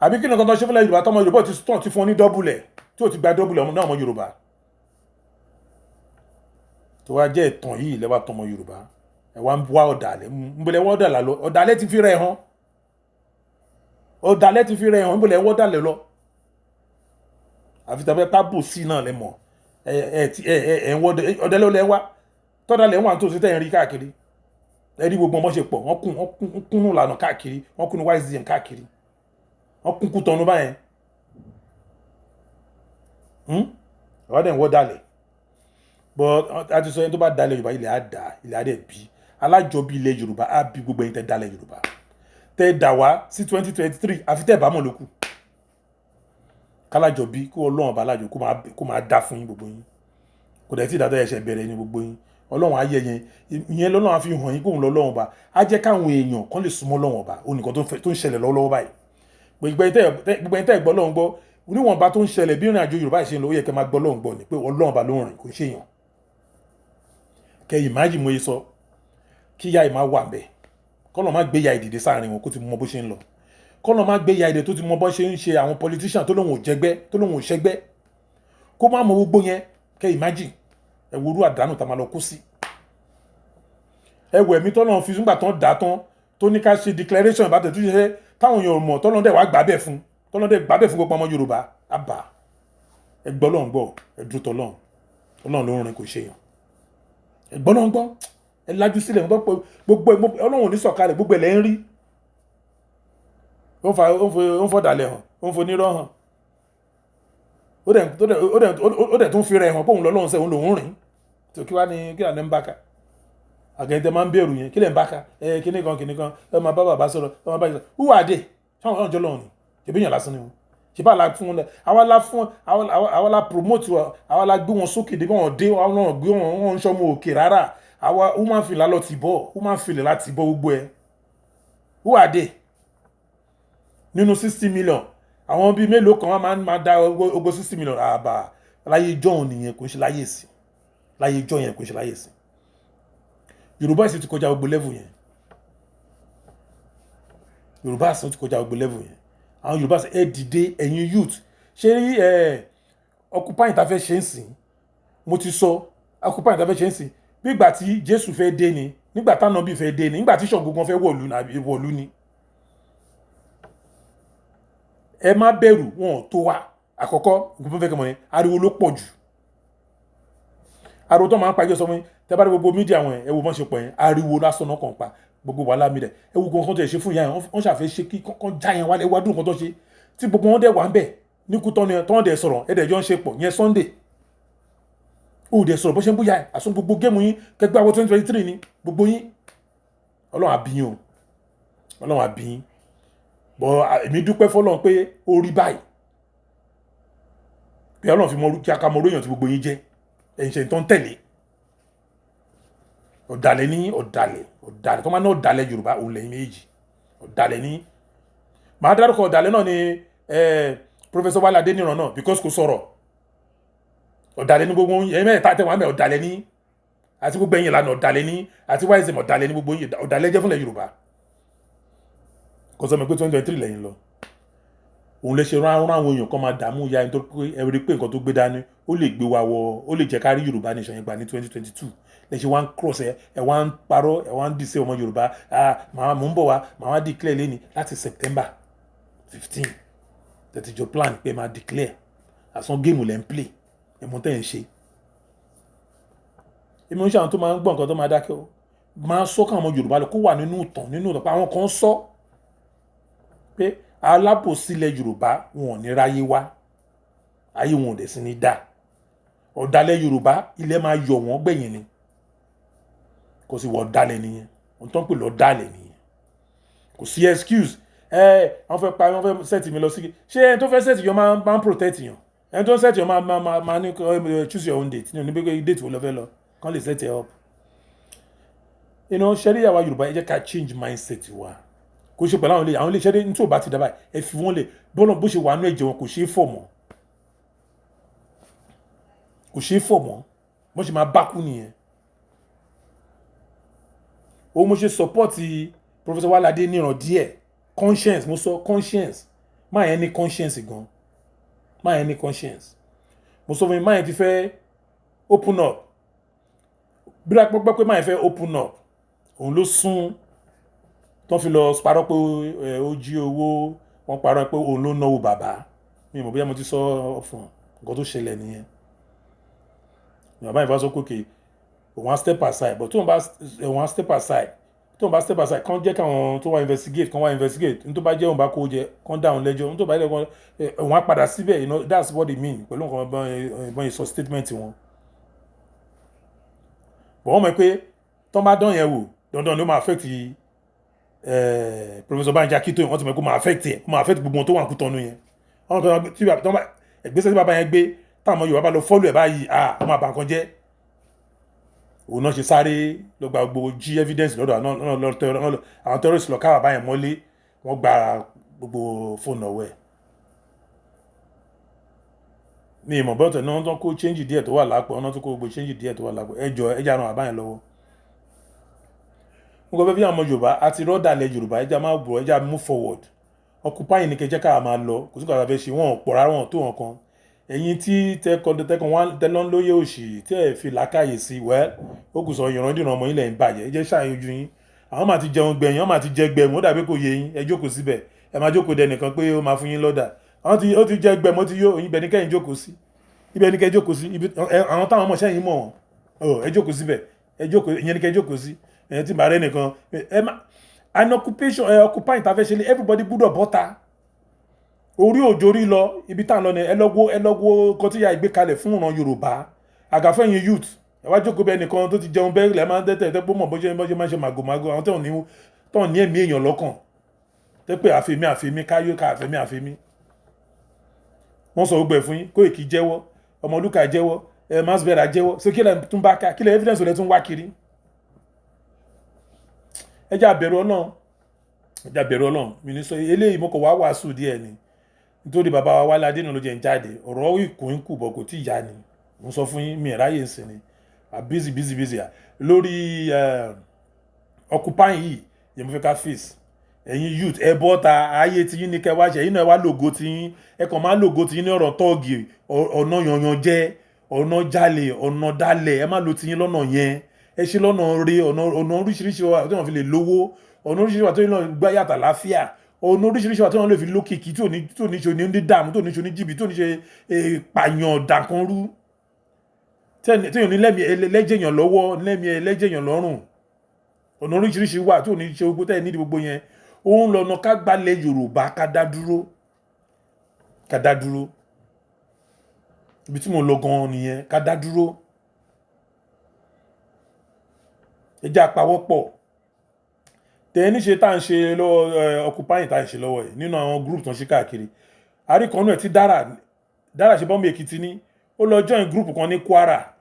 Àbí kíní kan tó ṣe fúnlẹ̀ Yorùbá tọmọ Yorùbá ti tán ti fún ọ ní double ẹ̀ tí ò ti gba double ọmọ náà ọmọ Yorùbá. Tó wá jẹ́ ìtàn yìí lẹ́wà tọmọ Yorùbá. Ẹ wá ń wá ọ̀dàlẹ̀, ń bọ̀lẹ̀ wọ́ ọ̀dàlẹ̀ lọ. Ọ̀dàlẹ̀ ti fi rẹ̀ hàn. Ọ̀dàlẹ̀ ti fi rẹ̀ hàn, ń bọ̀lẹ̀ wọ́ ọ̀dàlẹ̀ lọ. Àfi tàbí pábò sí náà lẹ mọ̀. Ẹ ẹ ti ẹ ẹ ẹ ń wọ́ ọ̀dàlẹ̀ lẹ wá. Tọ́dàlẹ̀ wà tó ṣe tẹ̀ ń rí káàkiri. Ẹ rí gbogbo ọmọ ṣe pọ̀, wọ́n kún, wọ́n kún, wọ́n kúnnú lànà káàkiri, wọ́n kúnnú YSDM káàkiri. Wọ́n kún kú tọ́nu báyẹn. Wọ́n dẹ̀ ń wọ́ dalẹ̀. But a ti sọ ẹni tó bá dalẹ̀ Yorùbá, ilẹ̀ á dà, ilẹ̀ á dẹ̀ bí. Alájọbí ilẹ̀ Yorùbá á bí gbogbo ẹ̀yin tẹ́ dalẹ̀ Yorùbá. Tẹ́ dà wá sí 2023, àfi tẹ́ bá mọ̀ lókù. Kálájọbí kó Ọlọ́run ọba alájọ kó máa dá fún yín gbogbo yín. Kò dẹ̀ tí ìdájọ́ ẹ̀ṣẹ̀ bẹ̀rẹ̀ ní gbogbo yín. Ọlọ́run á yẹ yẹn. Ìyẹn lọ́lọ́run á fi hàn yín kóun lọ́lọ́run ọba. Á jẹ́ káwọn èèyàn kan lè súnmọ́ Ọlọ́run ọba. Ó nìkan tó ń ṣẹlẹ̀ lọ́wọ́lọ́wọ́ báyìí. Gbogbo ẹ̀yin tẹ́ gbọ́ Ọlọ́run gbọ́, níwọ̀nba tó ń ṣẹlẹ̀ bí ìrìn àjò Yorùbá ṣe ń lọ, ó yẹ kẹ́ máa gbọ́ Ọlọ́run gbọ́ ni pé Ọlọ́run ọba ló ń rìn, kò ń ṣe èèyàn. Kẹ́ imagine mo yẹ sọ, kí ìyá yìí máa wà ńbẹ̀. Kọ́lọ́run má gbé ìyá ìdìde sáàrin wọn kó ti mọ bó ṣe ń lọ. Kọ́lọ́run má gbé ìyá ìdìde tó ti mọ bó ṣe ń ṣe àwọn politician tó lóun ò jẹgbẹ́, tó lóun ò ṣẹgbẹ́. Kó má mọ gbogbo yẹn, kẹ́ imagine. Ẹ wo irú àdánù tá máa lọ kó sí. Ẹ wo ẹ̀mí tọ́lọ́run fi súngbà tán dà tán tó ní ká ṣe declaration ìbátẹ̀ tó ṣe táwọn èèyàn mọ̀ tọ́lọ́run dẹ̀ wá gbà bẹ́ẹ̀ fún. Tọ́lọ́run dẹ̀ gbà bẹ́ẹ̀ fún gbogbo ọmọ Yorùbá. Àbá. Ẹ gbọ́ Ọlọ́run gbọ́, ẹ dúró tọ́lọ́run. Ọlọ́run ló ń rìn kò ṣe èèyàn. Ẹ gbọ́ Ọlọ́run gbọ́, ẹ lajú sílẹ̀, gbogbo Ọlọ́run ò ní sọ̀kalẹ̀, gbogbo ẹ̀ lẹ́ ń rí. Ó ń fa, ó ń fọ̀dàlẹ̀ hàn, ó ń fonírọ́ hàn. Ó dẹ̀ tún fi rẹ̀ hàn pé òun lọ́lọ́run sẹ́, òun lòún rìn. Tó kí wá ní kí là ń bá ká? Àgẹ̀yìn tẹ máa ń bẹ̀rù yẹn, kí lẹ̀ ń bá ká? Ẹ kíní kan, kíní kan, ẹ máa bá bàbá sọ̀rọ̀, ẹ máa bá ìsọ̀rọ̀. Who are they? Ṣé àwọn ọjọ́ lọ́run ni? Ṣèbí èèyàn lásán ni wọ́n. Ṣèbí àlá fún wọn, àwa la fún, àwa la promote wọn, àwa la gbé wọn sókè dé bí wọ́n dé, wọn náà gbé wọn, wọn ń ṣọmọ òkè rárá. Àwa human feel lálọ́ ti bọ̀, human feel láti bọ̀ gbogbo ẹ. Who are they? Nínú 60 million, àwọn bíi mélòó kan wọ́n máa ń máa dá ogo 60 million. Àbá láyé jọ̀hún nìyẹn, kò ń ṣe láyé sí. Láyé jọ̀hún yẹn, kò ń ṣe láyé sí. Yorùbá sì ti kọjá gbogbo level yẹn. Yorùbá sì ti kọjá gbogbo level yẹn. Àwọn Yorùbá sì, ẹ dìde, ẹ̀yin youth. Ṣé rí ẹ occupying tá a fẹ́ ṣe ń sìn? Mo ti sọ, occupying tá a fẹ́ ṣe ń sìn, bí ìgbà tí Jésù fẹ́ dé ni, nígbà tánàbí fẹ́ dé ni, nígbà tí Ṣàngó gan fẹ́ wọ̀lú ni. Ẹ má bẹ̀rù, wọn ò tó wa. Àkọ́kọ́ nǹkan tó fẹ́ kẹ́ mọ̀ ni, ariwo ló pọ̀ jù. Ariwo tó máa ń pa, ẹjọ́ sọ fún yín. Tẹ́ bá rí gbogbo media wọn, ẹ wo bọ́n ṣe pọ̀ yẹn, ariwo lásán náà kàn pa. Gbogbo wàhálà mi dẹ̀, ẹ wo gbogbo nǹkan tó yẹ ṣe fún ìyá yẹn. Wọ́n ṣàfẹ́ ṣe kí kán já yẹn wálé. Wá dùn nǹkan tó ṣe tí gbogbo wọn dẹ̀ wà ń bẹ̀ ní Kútọ́nù yẹn, tó ń dẹ̀ sọ̀rọ̀, ẹ̀ dẹ̀ jọ ń ṣe pọ̀ yẹn. Sunday ó dẹ̀ sọ̀rọ̀ bó ṣe ń búyà ẹ̀ àsún. Gbogbo game yín kẹgbẹ́ àwọn 2023 ni gbogbo yín. Ọlọ́run àbíyín o, Ọlọ́run àbíyín bọ́. Èmi dúpẹ́ fọlọ́run pé ó rí báyìí, pé Ọlọ́run fi mọ kí a ká mọ orí èèyàn tí gbogbo yín jẹ́. Ẹ̀yin ṣe tó ń tẹ̀lé ọ̀dàlẹ̀ ní ọ̀dàlẹ̀, ọ̀dàlẹ̀ tó máa ní ọ̀dàlẹ̀ Yorùbá, òun lẹ́yìn méjì ọ̀dàlẹ̀ ní. Màá dárúkọ ọ̀dàlẹ̀ náà ni Professor Wálé Adéníran náà, because kò sọ̀rọ̀. Ọ̀dàlẹ̀ ní gbogbo ẹ̀yin mẹ́ta tẹ̀ wọ́n mẹ́. Ọ̀dàlẹ̀ ní àti gbogbo ẹ̀yin ìlànà ọ̀dàlẹ̀ ní àti ysm. Ọ̀dàlẹ̀ ní gbogbo yín. Ọ̀dàlẹ̀ jẹ́ fúnlẹ̀ Yorùbá. Kò sọ mi pé 2023 lẹ́yìn lọ, òun lè ṣe rán àwọn èèyàn kan máa dààmú ya ẹni tó pé ẹ rí pé nǹkan tó gbé dání, ó lè gbé wa wọ, ó lè jẹ́ ká rí Yorùbá nation yẹn gbà ní 2022. Lè ṣe wá ń cross ẹ, ẹ wá ń parọ́, ẹ wá ń dìse ọmọ Yorùbá. Ah, màá mò ń bọ̀ wá, màá wá declare lẹ́ni. Láti September 15 tẹ̀tí jọ plan pé máa declare, àsán game lẹ́ ń play. Ẹ̀ mọ̀ tẹ́ ń ṣe. Èmi ń ṣe àwọn tó máa ń gbọ́ nǹkan tó máa dákẹ́ o. Máa sọ káwọn ọmọ Yorùbá lọ kó wà nínú ìtàn, nínú ìtàn pé àwọn kan sọ pé alábòsílẹ̀ Yorùbá, wọn ò ní ráyé wá ayé, wọn ò dẹ̀ sí ní dá. Ọ̀dàlẹ̀ Yorùbá, ilẹ̀ máa yọ wọ́n gbẹ̀yìn ni. Kò sí wọ́n ọ̀dàlẹ̀ nìyẹn. Wọ́n tó ń pè lọ́dàlẹ̀ nìyẹn. Kò sí excuse. Ẹ wọ́n fẹ́ pa, wọ́n fẹ́ set mi lọ sí. Ṣé ẹni tó fẹ́ set yọ máa ń protect yàn? Ẹni tó ń set yọ máa ní choose your own date ní oníbẹ̀ pé date wo lọ fẹ́ lọ kán lè set ẹ up. Ṣẹ́rí àwa Yorùbá, ẹ jẹ́ ká change mindset wa. Kò ṣe pẹ̀lú àwọn ilé iṣẹ́ ní tí ò bá ti dábàá, ẹ fi wọ́n lè bọ́lọ̀ bó ṣe wà nínú ẹ̀jẹ̀ wọn. Kò ṣeé fọ̀ mọ́, kò ṣeé fọ̀ mọ́. Bó ṣe máa bá kú nìyẹn. Òun mo ṣe support Professor Wálé Adéníran díẹ̀. Conscience, mo sọ conscience, máa yẹn ní conscience gan, máa yẹn ní conscience. Mo sọ fún mi, máa yẹn ti fẹ́ open up bí wọ́n pẹ́ pé máa yẹn fẹ́ open up. Òun ló sún tó fi lọ parọ́ pé ó jí owó. Wọ́n parọ́ pé òun ló náwó bàbá mi. Mọ̀ bóyá mo ti sọ fún nǹkan tó ṣẹlẹ̀ nìyẹn. Bàbá yìí bá sọ pé okay, òun á step aside, but tóun bá òun á step aside, tóun bá step aside, kàn jẹ́ káwọn tó wá investigate, kàn wá investigate. Ní tó bá jẹ́ òun bá kó jẹ, kàn dá òun lẹ́jọ́. Ní tó bá jẹ́ òun á padà síbẹ̀. That's what they mean pẹ̀lú nǹkan bọ́n yìí sọ statement wọn. But wọ́n mọ̀ pé tọ́n bá dán yẹn wò, dandan ni ó máa affect Professor Banji Akintoye. Wọ́n ti mọ̀ pé ó máa affect ẹ̀, ó máa affect gbogbo wọn tó wà ní Kútọ́nù yẹn. Wọ́n kàn tí ìgbésẹ̀ tí bàbá yẹn gbé, táwọn ọmọ Yorùbá bá lọ follow ẹ̀ báyìí, ah, ó máa bà nǹkan jẹ́. Òun náà ṣe sáré lọ gba gbogbo jí evidence lọ́dọ̀ àwọn terrorists, lọ ká bàbá yẹn mọ́lé. Wọ́n gba gbogbo fóònù ọwọ́ ẹ̀ ní ìmọ̀ bọ́tẹ̀ náà tó kó change díẹ̀ tó wà lápò ọ̀nà, tó kó gbogbo change díẹ̀ tó wà lápò. Ẹ jọ, ẹ jẹ́ àrùn bàbá yẹn lọ́wọ́. Mo kàn fẹ́ fi àwọn ọmọ Yorùbá àti rọ́dàlẹ̀ Yorùbá, ẹ jẹ́ máa bọ̀, ẹ jẹ́ move forward. Occupy ní kẹjẹ́ ká máa lọ. Kò sí nǹkan tá a fẹ́ ṣe. Wọn ò pọ̀ rárá, wọn ò tó wọn kan. Ẹ̀yin tí tẹkọ̀ wọn tẹ́lọ́ lóye òṣì tí ẹ̀ fi làákàyè sí wẹ́, ó kù sọ ìrandíran ọmọ yín lẹ̀ ń bàjẹ́. Ẹ jẹ́ ṣàyẹn ojú yín. Àwọn máa ti jẹun gbẹ̀yìn, wọ́n máa ti jẹ gbẹ̀mú. Ó dàbí kò yé yín. Ẹ jókòó síbẹ̀, ẹ máa jókòó dẹnìkan pé ó máa fún yín lọ́dà. Àwọn tí ó ti jẹ gbẹ̀mú, ó ti yó. Ibẹ̀ ní kẹ́yìn jókòó sí, ibẹ̀ ní kẹ́ jókòó sí. Àwọn táwọn ọmọ sẹ́yìn mọ̀ wọ́n, ẹ jókòó síbẹ̀, ẹ jókòó. Ìyẹn ní kẹ́ jókòó sí. Ẹ tí màá rẹ́ nìkan ẹ má an occupation ẹ occupy ta fẹ́ ṣe lé. Everybody gbúdọ̀ bọ́ta. Orí òjò rí lọ ibi tá à ń lọ ni. Ẹ lọ́wọ́, ẹ lọ́wọ́ kan tí ya ìgbé kalẹ̀ fún ìran Yorùbá. Àgàfẹ́yìn youth, ẹ wá jókòó bẹ́ẹ̀ nìkan tó ti jẹun bẹ́ẹ̀ lẹ́ máa ń tẹ́tẹ̀ tẹ́ pé mọ̀ bó ṣe máa ń ṣe màgòmágó. Àwọn tó ní ẹ̀mí èèyàn lọ́kàn tẹ́ pé àfẹ́mí àfẹ́mí káyé ká àfẹ́mí àfẹ́mí. Wọ́n sọ gbogbo ẹ̀ fún yín. Kóìkì jẹ́wọ́, Ọmọlúkà jẹ́wọ́, ẹ Masbera jẹ́wọ́. So kí lẹ tún bá ká? Kí lẹ evidence lẹ tún wá kiri? Ẹ jẹ́ àbẹ̀rù Ọlọ́run. Ẹ jẹ́ á bẹ̀rù Ọlọ́run. Mi ní sọ eléyìí, mo kàn wá wàásù díẹ̀ ni, nítorí bàbá wa Wálé Adéníran ló jẹ́ ń jáde. Ọ̀rọ̀ ìkùn ń kù bọ̀, kò tí ì yá ni. Mo sọ fún yín, mi ráyè ń sìn ni. I'm busy, busy, busy lórí occupying yìí yẹn. Mo fẹ́ ká face ẹ̀yin youth, ẹ bọ́ta. Ayé tí yín ní kẹ́ wá ṣe, ẹ̀yin náà wá lògo tí yín. Ẹ kàn máa lògo tí yín ní ọ̀rọ̀ tọ́ọ̀gì, ọ̀nà yanyan jẹ́, ọ̀nà jalè, ọ̀nà dalẹ̀. Ẹ má lo tí yín lọ́nà yẹn. Ẹ ṣe lọ́nà rí ọ̀nà oríṣiríṣi wa tí wọ́n fi lè lówó, ọ̀nà oríṣiríṣi wa tí wọ́n gbá yàtà láfíà, ọ̀nà oríṣiríṣi wa tí wọ́n lè fi lókìkí, tí ò ní ṣe oní dààmú, tí ò ní ṣe oní jìbìtì, tí ò ní ṣe pààyàn dàkanrú, tí ò ní lẹ́mìí ẹlẹ́jẹ̀yàn lọ́wọ́, lẹ́mìí ẹlẹ́jẹ̀yàn lọ́rùn. Ọ̀nà oríṣiríṣi wà tí ò ní ṣe gbogbo tẹ́ ẹ nídìí gbogbo yẹn. Òun lọ́nà ká gbalẹ̀ Yorùbá, ká dá dúró, ká dá dúró. Ibi tí mo lọ gan-an nìyẹn, ká dá dúró. Ẹ jẹ́ àpawọ́pọ̀ tẹ níṣe tá à ń ṣe lọ́wọ́, occupying tá à ń ṣe lọ́wọ́ ẹ̀ nínú àwọn group tó ń ṣe káàkiri. Àríkànnú ẹ̀ tí Dára Dára ṣe bọ́m̀bì Èkìtì ní, ó lọ join group kan ní Kwara,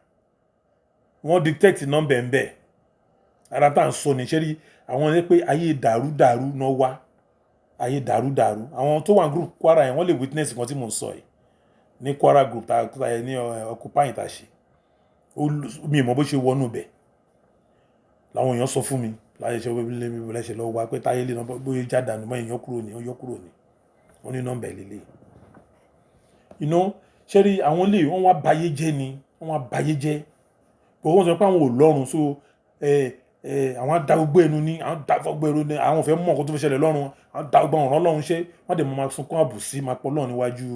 wọ́n detect number ń bẹ̀. Ara tá à ń sọ ní ṣé rí àwọn ní pé ayé dàrú dàrú náà wá, ayé dàrú dàrú. Àwọn tó wà ní group Kwara yẹn, wọ́n lè witness nǹkan tí mò ń sọ yìí ní Kwara group tá a ní occupying tá a ṣe. Mi ò mọ bó ṣe wọnú bẹ̀, làwọn èèyàn sọ fún mi láyé ṣe lẹ́sẹ̀ lọ́wọ́ wa pé táyé lè náà bóyá jáde àná mọ́ èèyàn kúrò ní, ó yọ kúrò ní, wọ́n ní nọ́mbà lélẹ̀ iná. Ṣé rí àwọn ilé, wọ́n wá bayé jẹ́ ni, wọ́n wá bayé jẹ́ bó. Wọ́n sọ pé àwọn ò lọ́run, so ẹ ẹ àwọn á da gbogbo ẹnu ní, àwọn da gbogbo ẹnu ní, àwọn ò fẹ́ mọ̀ nǹkan tó fẹ́ ṣẹlẹ̀ lọ́run. Àwọn da gbogbo ọ̀ràn lọ́run ṣé wọ́n dẹ̀ mọ́ máa sunkún àbùsí, máa pọ̀ lọ́run níwájú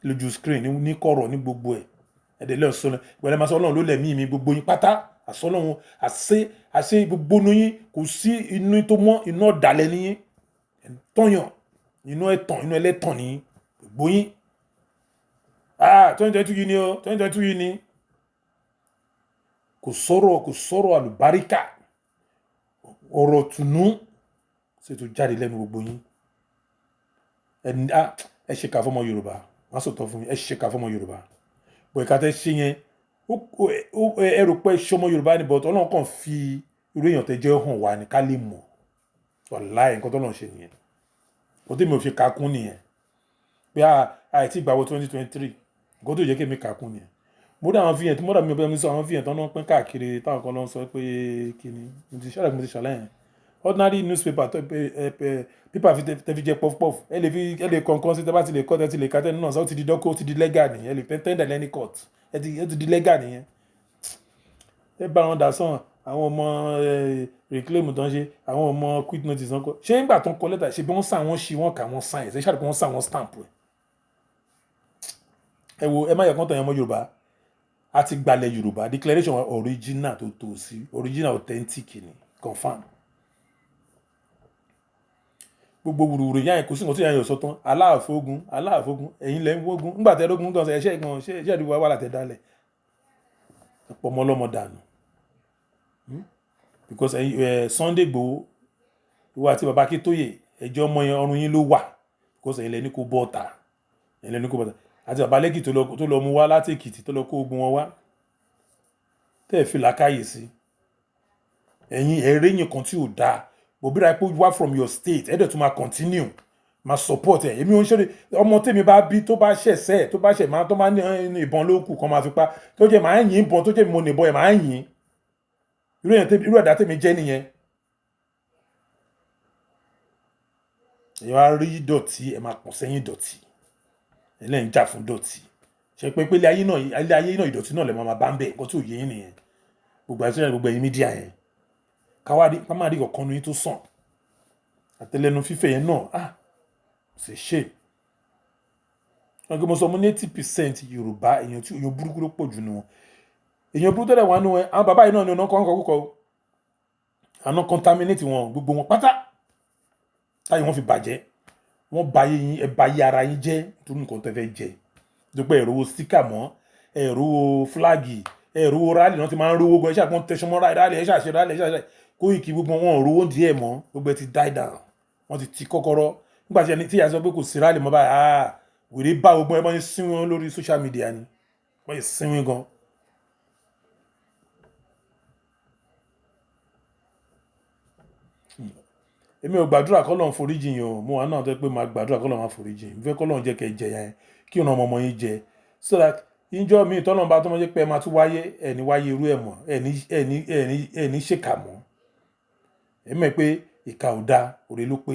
lójú screen ní kọ̀rọ̀ ní gbogbo ẹ̀. Ẹ̀dẹ̀ lẹ́ọ̀ sọ ìpẹ̀lẹ́ máa sọ Ọlọ́run ló lẹ̀mí mi. Gbogbo yín pátá àsọlọ́run àṣẹ àṣẹ gbogbo inú yín, kò sí inú tó mọ́, inú ọ̀dàlẹ̀ ní yín tọ́yàn, inú ẹ̀tàn, inú ẹlẹ́tàn ní gbogbo yín. Ah, 2022 yìí ni o, 2022 yìí ni. Kò sọ̀rọ̀, kò sọ̀rọ̀ àlùbáríkà, ọ̀rọ̀ tùnú ṣètò jáde lẹ́nu gbogbo yín. Ẹ ṣe kà fọmọ Yorùbá, má sọ̀tọ̀ fún mi. Ẹ ṣe kà fọmọ Yorùbá bọ̀, ìka tẹ́ ṣe yẹn, ẹ rò pé ṣọmọ Yorùbá ni, but Ọlọ́run kàn fi irú èèyàn tẹ́ jẹ́ hàn wá ní ká lè mọ̀. Wàláì, nǹkan tó lọ́n ṣe nìyẹn. Kò tí mi ò fi ka kún nìyẹn pé àìtí ìgbàwọ̀ 2023, nǹkan tó jẹ́ kí èmi kà kún nìyẹn. Mo dá àwọn fi yẹn tí mo dà mí ọbẹ̀ mi sọ àwọn fi yẹn tán náà pín káàkiri, táwọn kan lọ sọ pé kí ni mo ti ṣàlàyé, mo ti ṣàlàyé yẹn. Ordinary newspaper tó ẹ pípà fi tẹ fi jẹ puff puff, ẹ lè fi, ẹ lè kọ̀ọ̀kan sí, tẹ bá ti lè kọ́, tẹ ti lè ka tẹnu náà sọ, ó ti di dọ́kọ̀, ó ti di legal nìyẹn. Ẹ lè tender lẹ́ni court, ẹ ti, ó ti di legal nìyẹn. Ẹ bá wọn dà sàn àwọn ọmọ reclaim tó ń ṣe, àwọn ọmọ quit notice wọn kọ ṣé nígbà tó ń kọ lẹ́tà ṣe bí wọ́n sàn, wọ́n ṣí, wọ́n kà, wọ́n sign ẹ̀ ṣe ṣáà, wọ́n sàn, wọ́n stamp ẹ̀. Ẹ wo, ẹ má yẹ kán tàn yẹn mọ́. Yorùbá a ti gbalẹ̀ Yorùbá, declaration original tó tó sí original, authentic ni, confam. Gbogbo wùrùwùrù yáyẹn, kò sí nǹkan tí yáyẹn ò sọ tán. Aláàfógun, aláàfógun, ẹ̀yin lẹ́ ń wógun ńgbà tẹ́ rógun gan, ẹ̀ṣẹ́ gan ṣé ṣé ìdúgbò wà látẹ̀ dálẹ̀ ẹ̀pọ̀ ọmọ ọlọ́mọ dànù, Because ẹ̀yin Sunday Igboho, ìwọ àti bàbá Akíntóyè, ẹjọ́ ọmọ yẹn, ọrùn yín ló wà, because ẹ̀yin lẹ ní kó bọ́ọ̀tà, ẹ̀yin lẹ ní kó bọ́ọ̀tà àti bàbá Lẹ́kì tó lọ mú wá láti Èkìtì, tó lọ kó ogun wọn wá, tẹ́ ẹ̀ fi làákàyè sí. Ẹ̀yin ẹ̀rẹ́ yìí kan tí ò dáa bòbíra pé wá from your state, ẹ̀ dẹ̀ tún máa continue máa support ẹ̀. Èmi ò ń ṣe ọmọ tèmi bá bí, tó bá ṣẹ̀ sẹ́, tó bá ṣẹ̀ máa tó máa ní ìbọn ló kù kan máa fi pa, tó jẹ́ máa ń yìn ìbọn, tó jẹ́ mo nìbọn ẹ̀ máa ń yìn. Irú ẹ̀dá tèmi jẹ́ nìyẹn. Ẹ̀yin wá rí dọ̀tí, ẹ̀ máa pọ̀ sẹ́yìn dọ̀tí, ẹ̀ lẹ́yìn jà fún dọ̀tí. Ṣe pé ilé ayé náà, ilé ayé náà, ìdọ̀tí náà lè máa bá ń bẹ̀. Nǹkan tí ò yé yín nìyẹn. Gbogbo àti gbogbo ẹ̀yin media yẹn, káwá ká má rí kankan nu yín tó sàn àtẹlẹnu fífẹ̀ yẹn náà. Ah, ṣe ṣe wọn kí mo sọ, mo ní 80% Yorùbá, èèyàn tí èèyàn burúkú ló pọ̀ jù nù wọn. Èèyàn burúkú tẹ́lẹ̀ wọn nù wọn, àwọn bàbá yìí náà ni ọ̀nà kan kọ́kọ́ àná contaminate wọn, gbogbo wọn pátá táyì wọn fi bàjẹ́. Wọ́n ba ayé yín, ẹ ba ayé ara yín jẹ́ nítorí nǹkan tẹ́ fẹ́ jẹ. Dúpẹ́ ẹ̀rọ sticker mọ́, ẹ̀rọ flag, ẹ̀rọ rally náà ti máa ń rówó gan. Ẹ ṣàpọ́n tẹ̀sán mọ́ rally, ẹ ṣàṣe rally, ẹ ṣàṣe Kóìkì, gbogbo wọn ò rówó díẹ̀ mọ́. Gbogbo ẹ ti die down, wọ́n ti ti kọ́kọ́rọ́ nígbà tí ẹni tí ìyá sọ pé kò sí rally mọ́ báyìí. Ah, wèrè bá gbogbo ẹ, bọ́n sí wọn lórí social media ni wọ́n yìí sinmi gan. Èmi ò gbàdúrà k'Ọlọ́run foríjì yín o. Mo wà náà tó pé máa gbàdúrà k'Ọlọ́run máa foríjì yín. Mo fẹ́ k'Ọlọ́run jẹ́ kẹ́ jẹ yẹn, kí ìran ọmọ ọmọ yín jẹ, so that ìjọ mi tọ́lọ́run bá tó mọ̀ jẹ́ pé ẹ máa tún wáyé, ẹ ní wáyé irú ẹ̀ mọ́, ẹ ní ṣèkà mọ́. Ẹ mọ̀ pé ìkà ò da, òrè ló pé.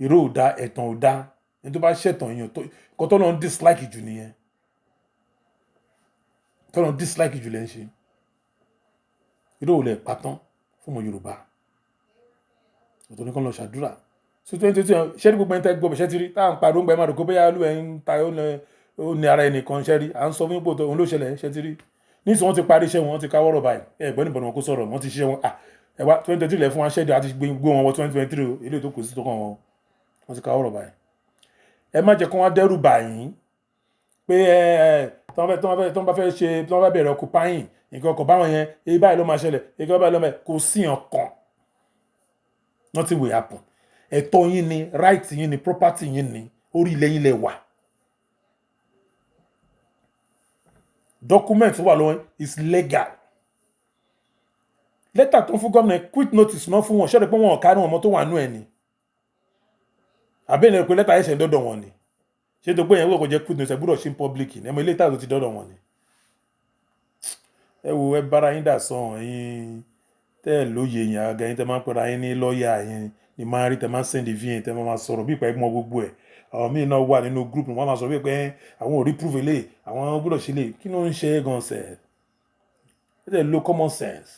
Irọ́ ò da, ẹ̀tàn ò da. Ẹni tó bá ṣẹ̀tàn èèyàn tó nǹkan tọ́lọ́run dislike jù nìyẹn. Tọ́lọ́run dislike jù lẹ́ ń ṣe. Irọ́ ò lẹ̀ pa tán fún ọmọ Yorùbá. Ọ̀tọ̀ ní kán lọ ṣàdúrà. So 2022, ṣé ní gbogbo ẹni tẹ́ gbọ́ bẹ̀ ṣẹ́ ti rí tá à ń pariwo ń gbà, ẹ máa rò pé bóyá olú ẹ̀ ń ta ó ní ara ẹnìkan ṣẹ́ rí. À ń sọ fún ipò tó òun ló ṣẹlẹ̀ ṣẹ́ ti rí. Nísìnyí wọ́n ti parí iṣẹ́ wọn, wọ́n ti káwọ́rọ̀ báyìí. Ẹ gbọ́ níbo ni wọn kó sọ̀rọ̀, wọ́n ti ṣiṣẹ́ wọn. Ah, ẹ wá 2023 lẹ̀ fún wa ṣẹ́dẹ̀ àti gbé wọn wọ 2023 o, eléyìí tó kù sí tó kàn wọ́n. Wọ́n ti káwọ́rọ̀ báyìí. Ẹ má jẹ́ kí wọ́n dẹ́rù bà yín pé ẹ tí wọ́n bá fẹ́ ṣe, tí wọ́n bá bẹ̀rẹ̀ occupying nǹkan ọkọ̀ báwọn yẹn, èyí báyìí ló máa ṣẹlẹ̀, èyí báyìí ló máa, kò sí ọ̀kan. Nothing will happen. Ẹ̀tọ́ yín ni, right yín ni, property yín ni, orí ilẹ̀ yín lẹ wà. Document wà lọ́wọ́, is legal. Lẹ́tà tó ń fún gómìnà, quick notice náà fún wọn, ṣẹ́ni pé wọn ò kárí wọn mọ́ tó wà nú ẹ̀ ni. Àbẹ́ni pé lẹ́tà ẹ̀ṣẹ̀ ń dọ́dọ̀ wọn ni. Ṣé tó pé yẹn wọ́n kò jẹ́ quick notice, ẹ gbọ́dọ̀ ṣe in public ni. Ẹ mọ ilé ìta tó ti dọ́dọ̀ wọn ni. Ẹ wo, ẹ bára yín dà sàn, ẹ̀yin tẹ́ ẹ lóye yẹn, àgàgà ẹ̀yin tẹ́ máa ń pera yín ní lọ́ọ̀yà yẹn ni máa rí tẹ́ máa ń send VN, tẹ́ máa sọ̀rọ̀ bí ìpà ẹ̀ mọ gbogbo ẹ̀. Àwọn míì náà wà nínú group, wọ́n máa sọ wípé àwọn ò rí proof eléyìí, àwọn gbọ́dọ̀ ṣe lè. Kí ló ń ṣe é gan sẹ̀? Ẹ dẹ̀ lo common sense.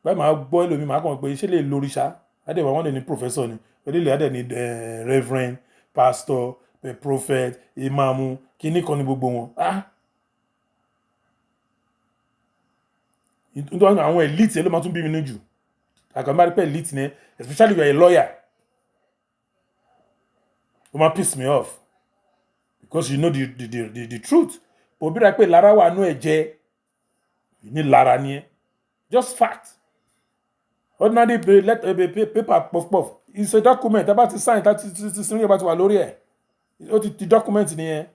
Báyìí máa gbọ́ ẹlòmíì, máa kàn pé ṣé lè lórí ṣá. Adé wa wọ́n lè ní professor ni, eléyìí adé ní reverend, pastor, prophet, imamu, kíní kan ní gbogbo wọn. Ah! Nítorí àwọn elite yẹn ló máa tún bí mi nínú jù. Àkànbá rí pé elite ni, especially you are a lawyer. Ó máa piss me off because you know the truth. But bí ra pé lára wà nú ẹ̀jẹ̀ ní lára ni ẹ. Just fact. Ordinary paper puff puff. It's a document. Tá bá ti sign, tá ti sign bá ti wà lórí ẹ̀. Ó ti di document nìyẹn.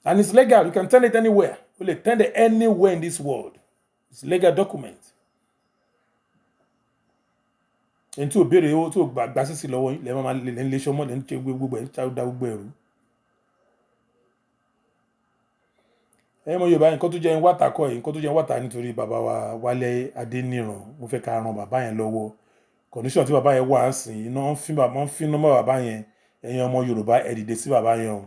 And it's legal. You can turn it anywhere. You lè turn it anywhere in this world. It's a legal document. Ẹni tí ò béèrè owó, tí ò gbà sísì lọ́wọ́ yín, lè máa lè ń léṣọ mọ́, lè ń ṣe gbogbo ẹ̀, ń da gbogbo ẹ̀rú. Ẹ̀yin ọmọ Yorùbá, nǹkan tó jẹ́ ń wàtà kọ́ yìí, nǹkan tó jẹ́ ń wàtà nítorí bàbá wa Wálé Adéníran, mo fẹ́ ká ran bàbá yẹn lọ́wọ́. Condition tí bàbá yẹn wà ń sìn, iná ń fín bàbá, ń fín nọ́mọ̀ bàbá yẹn. Ẹ̀yin ọmọ Yorùbá, ẹ dìde sí bàbá yẹn o.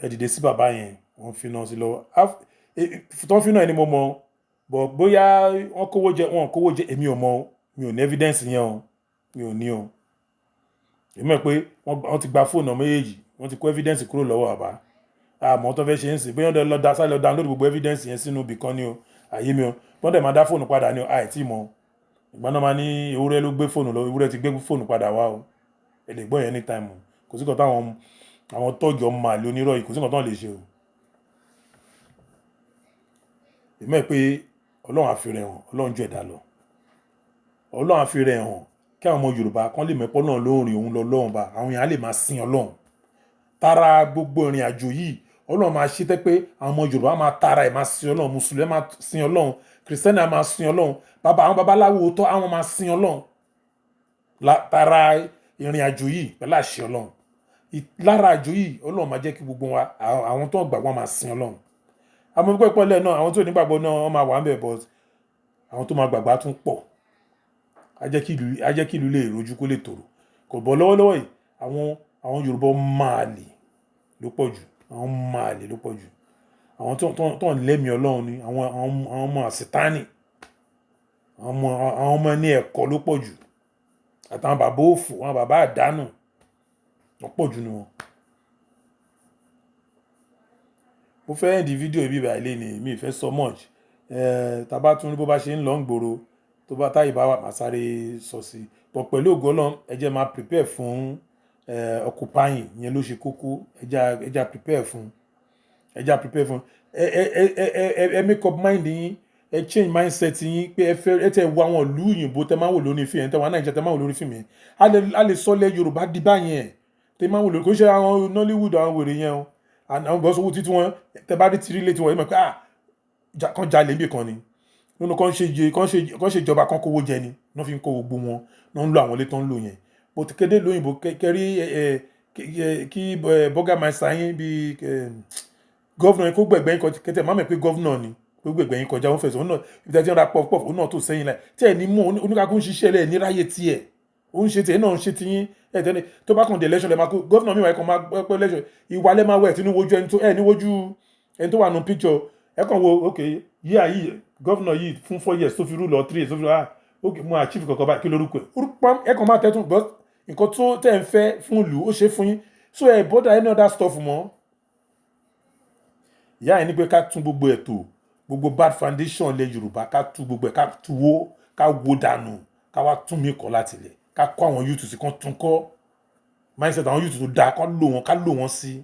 Ẹ dìde sí bàbá yẹn, wọ́n fi iná sí lọ́wọ́. Tó ń fín náà ni mo mọ̀, but bóyá wọ́n kówó jẹ, wọ́n kówó jẹ, èmi ò mọ̀ o. Mi ò ní evidence yẹn o. Mi ò ní o. Èmi mọ̀ pé wọ́n ti gba fóònù ọmọ méjèèjì, wọ́n ti kó evidence kúrò lọ́wọ́ bàbá. Àmọ́ tó fẹ́ ṣe ń sìn, bóyá wọ́n lọ da sáré lọ download gbogbo evidence yẹn sínú ibì kan ni o. Àyè mi o. Wọ́n dẹ̀ máa dá fóònù padà ni o. Àì tí mọ̀. Ìgbà náà máa ní ewúrẹ́ ló gbé fóònù lọ, ewúrẹ́ ti gbé fóònù padà wá o. Ẹ lè gbọ́ yẹn anytime o. Kò sí nǹkan táwọn, àwọn tọ́ọ̀gì ọmọ àlè onírọ́ yìí, kò sí nǹkan tó lè ṣe o. Èmi mọ̀ pé Ọlọ́run á fi rẹ̀ hàn, Ọlọ́run ju ẹ̀dá lọ. Ọlọ́run á fi rẹ̀ hàn kí àwọn ọmọ Yorùbá kan lè mọ̀ pé Ọlọ́run ló ń rìn òun lọ lọ́run bá, àwọn èèyàn á lè máa sin Ọlọ́run. Tara gbogbo ìrìn àjò yìí, Ọlọ́run máa ṣe tẹ́ pé àwọn ọmọ Yorùbá máa tara ẹ̀ máa sin Ọlọ́run, Mùsùlùmí máa sin Ọlọ́run, Kìrìsìtẹ́nì á máa sin Ọlọ́run, bàbá àwọn babaláwo tó àwọn máa sin Ọlọ́run. Tara ìrìn àjò yìí pẹ̀lú àṣẹ Ọlọ́run. Lára àjò yìí, Ọlọ́run máa jẹ́ kí gbogbo wa, àwọn tó ń gbàgbọ́ máa sin Ọlọ́run. Àmọ́ pípẹ́ pẹ́lẹ́ náà, àwọn tó ní ìgbàgbọ́ náà wọ́n máa wà níbẹ̀, but àwọn tó máa gbàgbọ́ á tún pọ̀. A jẹ́ kí ìlú, a jẹ́ kí ìlú lè rojú kó lè tòrò. Kò bọ́ lọ́wọ́lọ́wọ́ yìí, àwọn Yorùbá máa lè ló pọ̀ jù. Àwọn máa lè ló pọ̀ jù. Àwọn tó ń lẹ́mi Ọlọ́run ni, àwọn ọmọ àsìtánì. Àwọn ọmọ ẹni ẹ̀kọ́ ló pọ̀ jù. Àtàwọn bàbá òfò, àwọn bàbá àdánù ló pọ̀ jù nínú wọn. Mo fẹ́ end video yìí báyìí lénìí, mi ò fẹ́ sọ much. Tá bá tún rí bó bá ṣe ń lọ ń gbòòrò, tó bá táyè bá wà, màá sáré sọ sí. But pẹ̀lú ògo Ọlọ́run, ẹ jẹ́ máa prepare fún, occupying yẹn ló ṣe kókó. Ẹ jẹ́ prepare fún. Ẹ jẹ́ prepare fún. Ẹ make up mind yín, ẹ change mindset yín pé ẹ fẹ́, ẹ tẹ wo àwọn ìlú òyìnbó tẹ máa ń wò lórí fíìmù, tẹ wà Nàìjíríà tẹ máa ń wò lórí fíìmù yẹn. A lè sọ ilẹ̀ Yorùbá di báyẹn. Tẹ máa ń wò lórí, kò ṣe àwọn Nollywood àwọn wèrè yẹn o. And àwọn bọ́sọ̀ owó títí wọn, tẹ bá rí tìrí létí wọn, ẹ mọ̀ pé ah, Kán jalè níbì kan ni, nínú kán ṣe kán ṣe ìjọba, kán kówó jẹ ni wọ́n fi ń kó gbogbo wọn náà, ń lo àwọn ilé tó ń lò yẹn. Bó ti kéde lóyìnbó kẹrí ẹ kí burgomaster yín bíi governor yín kó gbẹ̀gbẹ́ yín kẹtẹ má mọ̀ pé governor ni, kó gbẹ̀gbẹ́ yín kọjá, wọ́n fẹ̀sọ̀ òun náà ibi tí a ti ń ra puff puff, òun náà tó sẹ́yìn láì tí ẹ̀ ní mú oníkàkú ń ṣiṣẹ́ lẹ̀ ní ráyè tiẹ̀, ó ń ṣe tiẹ̀ náà, ń ṣe tiyín ẹ̀ tẹ́lẹ̀. Tó bá kàn dé election, lẹ́ máa kó governor mi wáyé kan máa pẹ́ election ìwà lẹ́ máa wẹ̀ tí ní wojú ẹni tó ẹ̀ ní wojú ẹni tó wà nù picture ẹ kàn wo. Ok, yíyà yìí, governor yìí fún 4 years tó fi rule or 3 years tó fi rule, ah ok, mo achieve kankan báyìí, kí lórúkọ ẹ̀? Orúkọ ẹ kàn máa tẹ́tún, but nǹkan tó tẹ̀ ń fẹ́ fún ìlú, ó ṣe fún yín, so ẹ bother any other stuff mọ́. Ìyá yẹn ní pé ká tún gbogbo ètò, gbogbo bad foundation ilẹ̀ Yorùbá, ká tún gbogbo ẹ̀, ká tú wó, ká wó dànù, ká wá tún mí kọ́ láti ilẹ̀, ká kọ́ àwọn youth sí, kán tún kọ́ mindset àwọn youth tó dáa, kán lò wọ́n, ká lò wọ́n sí.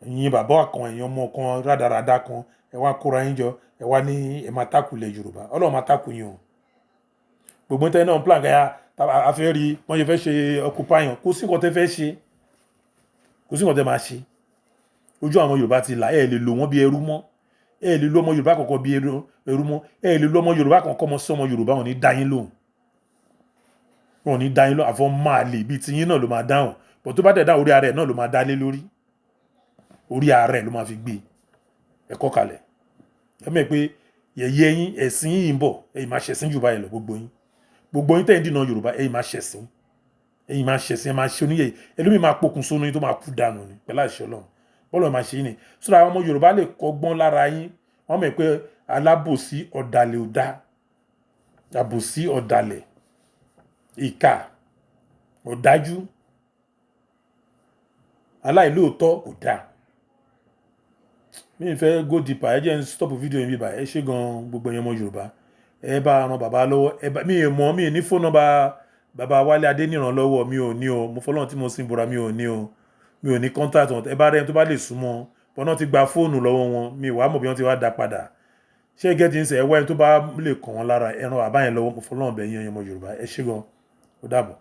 Ẹ̀yin bàbá kan, ẹ̀yin ọmọ kan rádaràda kan, ẹ wá kóra yín jọ, ẹ wá ní ẹ máa tákù ilẹ̀ Yorùbá. Ọlọ́run máa tákù yín o. Gbogbo tẹ́ náà plan kẹ́yà a fẹ́ rí wọ́n ṣe fẹ́ ṣe occupy, kò sí nǹkan tẹ́ fẹ́ ṣe, kò sí nǹkan tẹ́ máa ṣe. Ojú àwọn Yorùbá ti là. Ẹ lè lò wọ́n bí ẹrú mọ́. Ẹ lè lo ọmọ Yorùbá kankan bí ẹrú mọ́. Ẹ lè lo ọmọ Yorùbá kankan mọ́ sí ọmọ Yorùbá. Wọn ní dá yín lóhùn, wọn ò ní dá yín lóhùn. Àfọ máa lè bíi tiyín náà ló máa dáhùn bọ̀. Tó bá dẹ̀ dá, orí ara ẹ̀ náà ló máa dá lé lórí, orí ara ẹ̀ ló máa fi gbé ẹ̀kọ́ kalẹ̀. Ẹ mọ̀ pé yẹ̀yẹ́ yín, ẹ̀sìn yìí ń bọ̀. Ẹ̀yin máa ṣẹ̀sìn jù báyìí lọ. Gbogbo yín, gbogbo yín tẹ̀yìn dìnà Yorùbá, ẹ̀yin máa ṣẹ̀sìn, ẹ̀yin máa ṣẹ̀sìn, ẹ̀ máa ṣe oníyẹ̀. Ẹlòmíì máa pokùnso ní tó máa kú dànù ni pẹ̀lú àṣẹ Ọlọ́run. Bọ́ọ̀lù máa ṣe yín ni sọ́dọ̀ àwọn ọmọ Yorùbá lè kọ́gbọ́n lára yín. Wọ́n mọ̀ pé alábòsí, ọ̀dàlẹ̀ ò dá. Àbòsí, ọ̀dàlẹ̀, ìkà, ọ̀dájú, aláìlóòótọ́ kò dáa. Mi ì fẹ́ go deeper. Ẹ jẹ́ n stop video yìí bíbá. Ẹ ṣé gan, gbogbo ẹ̀yin ọmọ Yorùbá. Ẹ bá ran bàbá lọ́wọ́. Ẹ bá mi ì mọ̀, mi ì ní phone number bàbá Wálé Adéníran lọ́wọ́. Mi ò ní o. Mo fọlọ́run tí mo sin búra, mi ò ní o. Mi ò ní contact wọn. Ẹ bá rẹ́ni tó bá lè súnmọ́ wọn náà, ti gba fóònù lọ́wọ́ wọn, mi ì wá mọ̀ bí wọ́n ti wá dá padà. Ṣé gẹ́tì ń sẹ́? Ẹ wá ẹni tó bá lè kàn wọ́n lára, ẹ ran bàbá yẹn lọ́wọ́. Mo fọlọ́run bẹ̀ yín, ẹ̀yin ọmọ Yorùbá. Ẹ ṣé gan, ó dàbọ̀.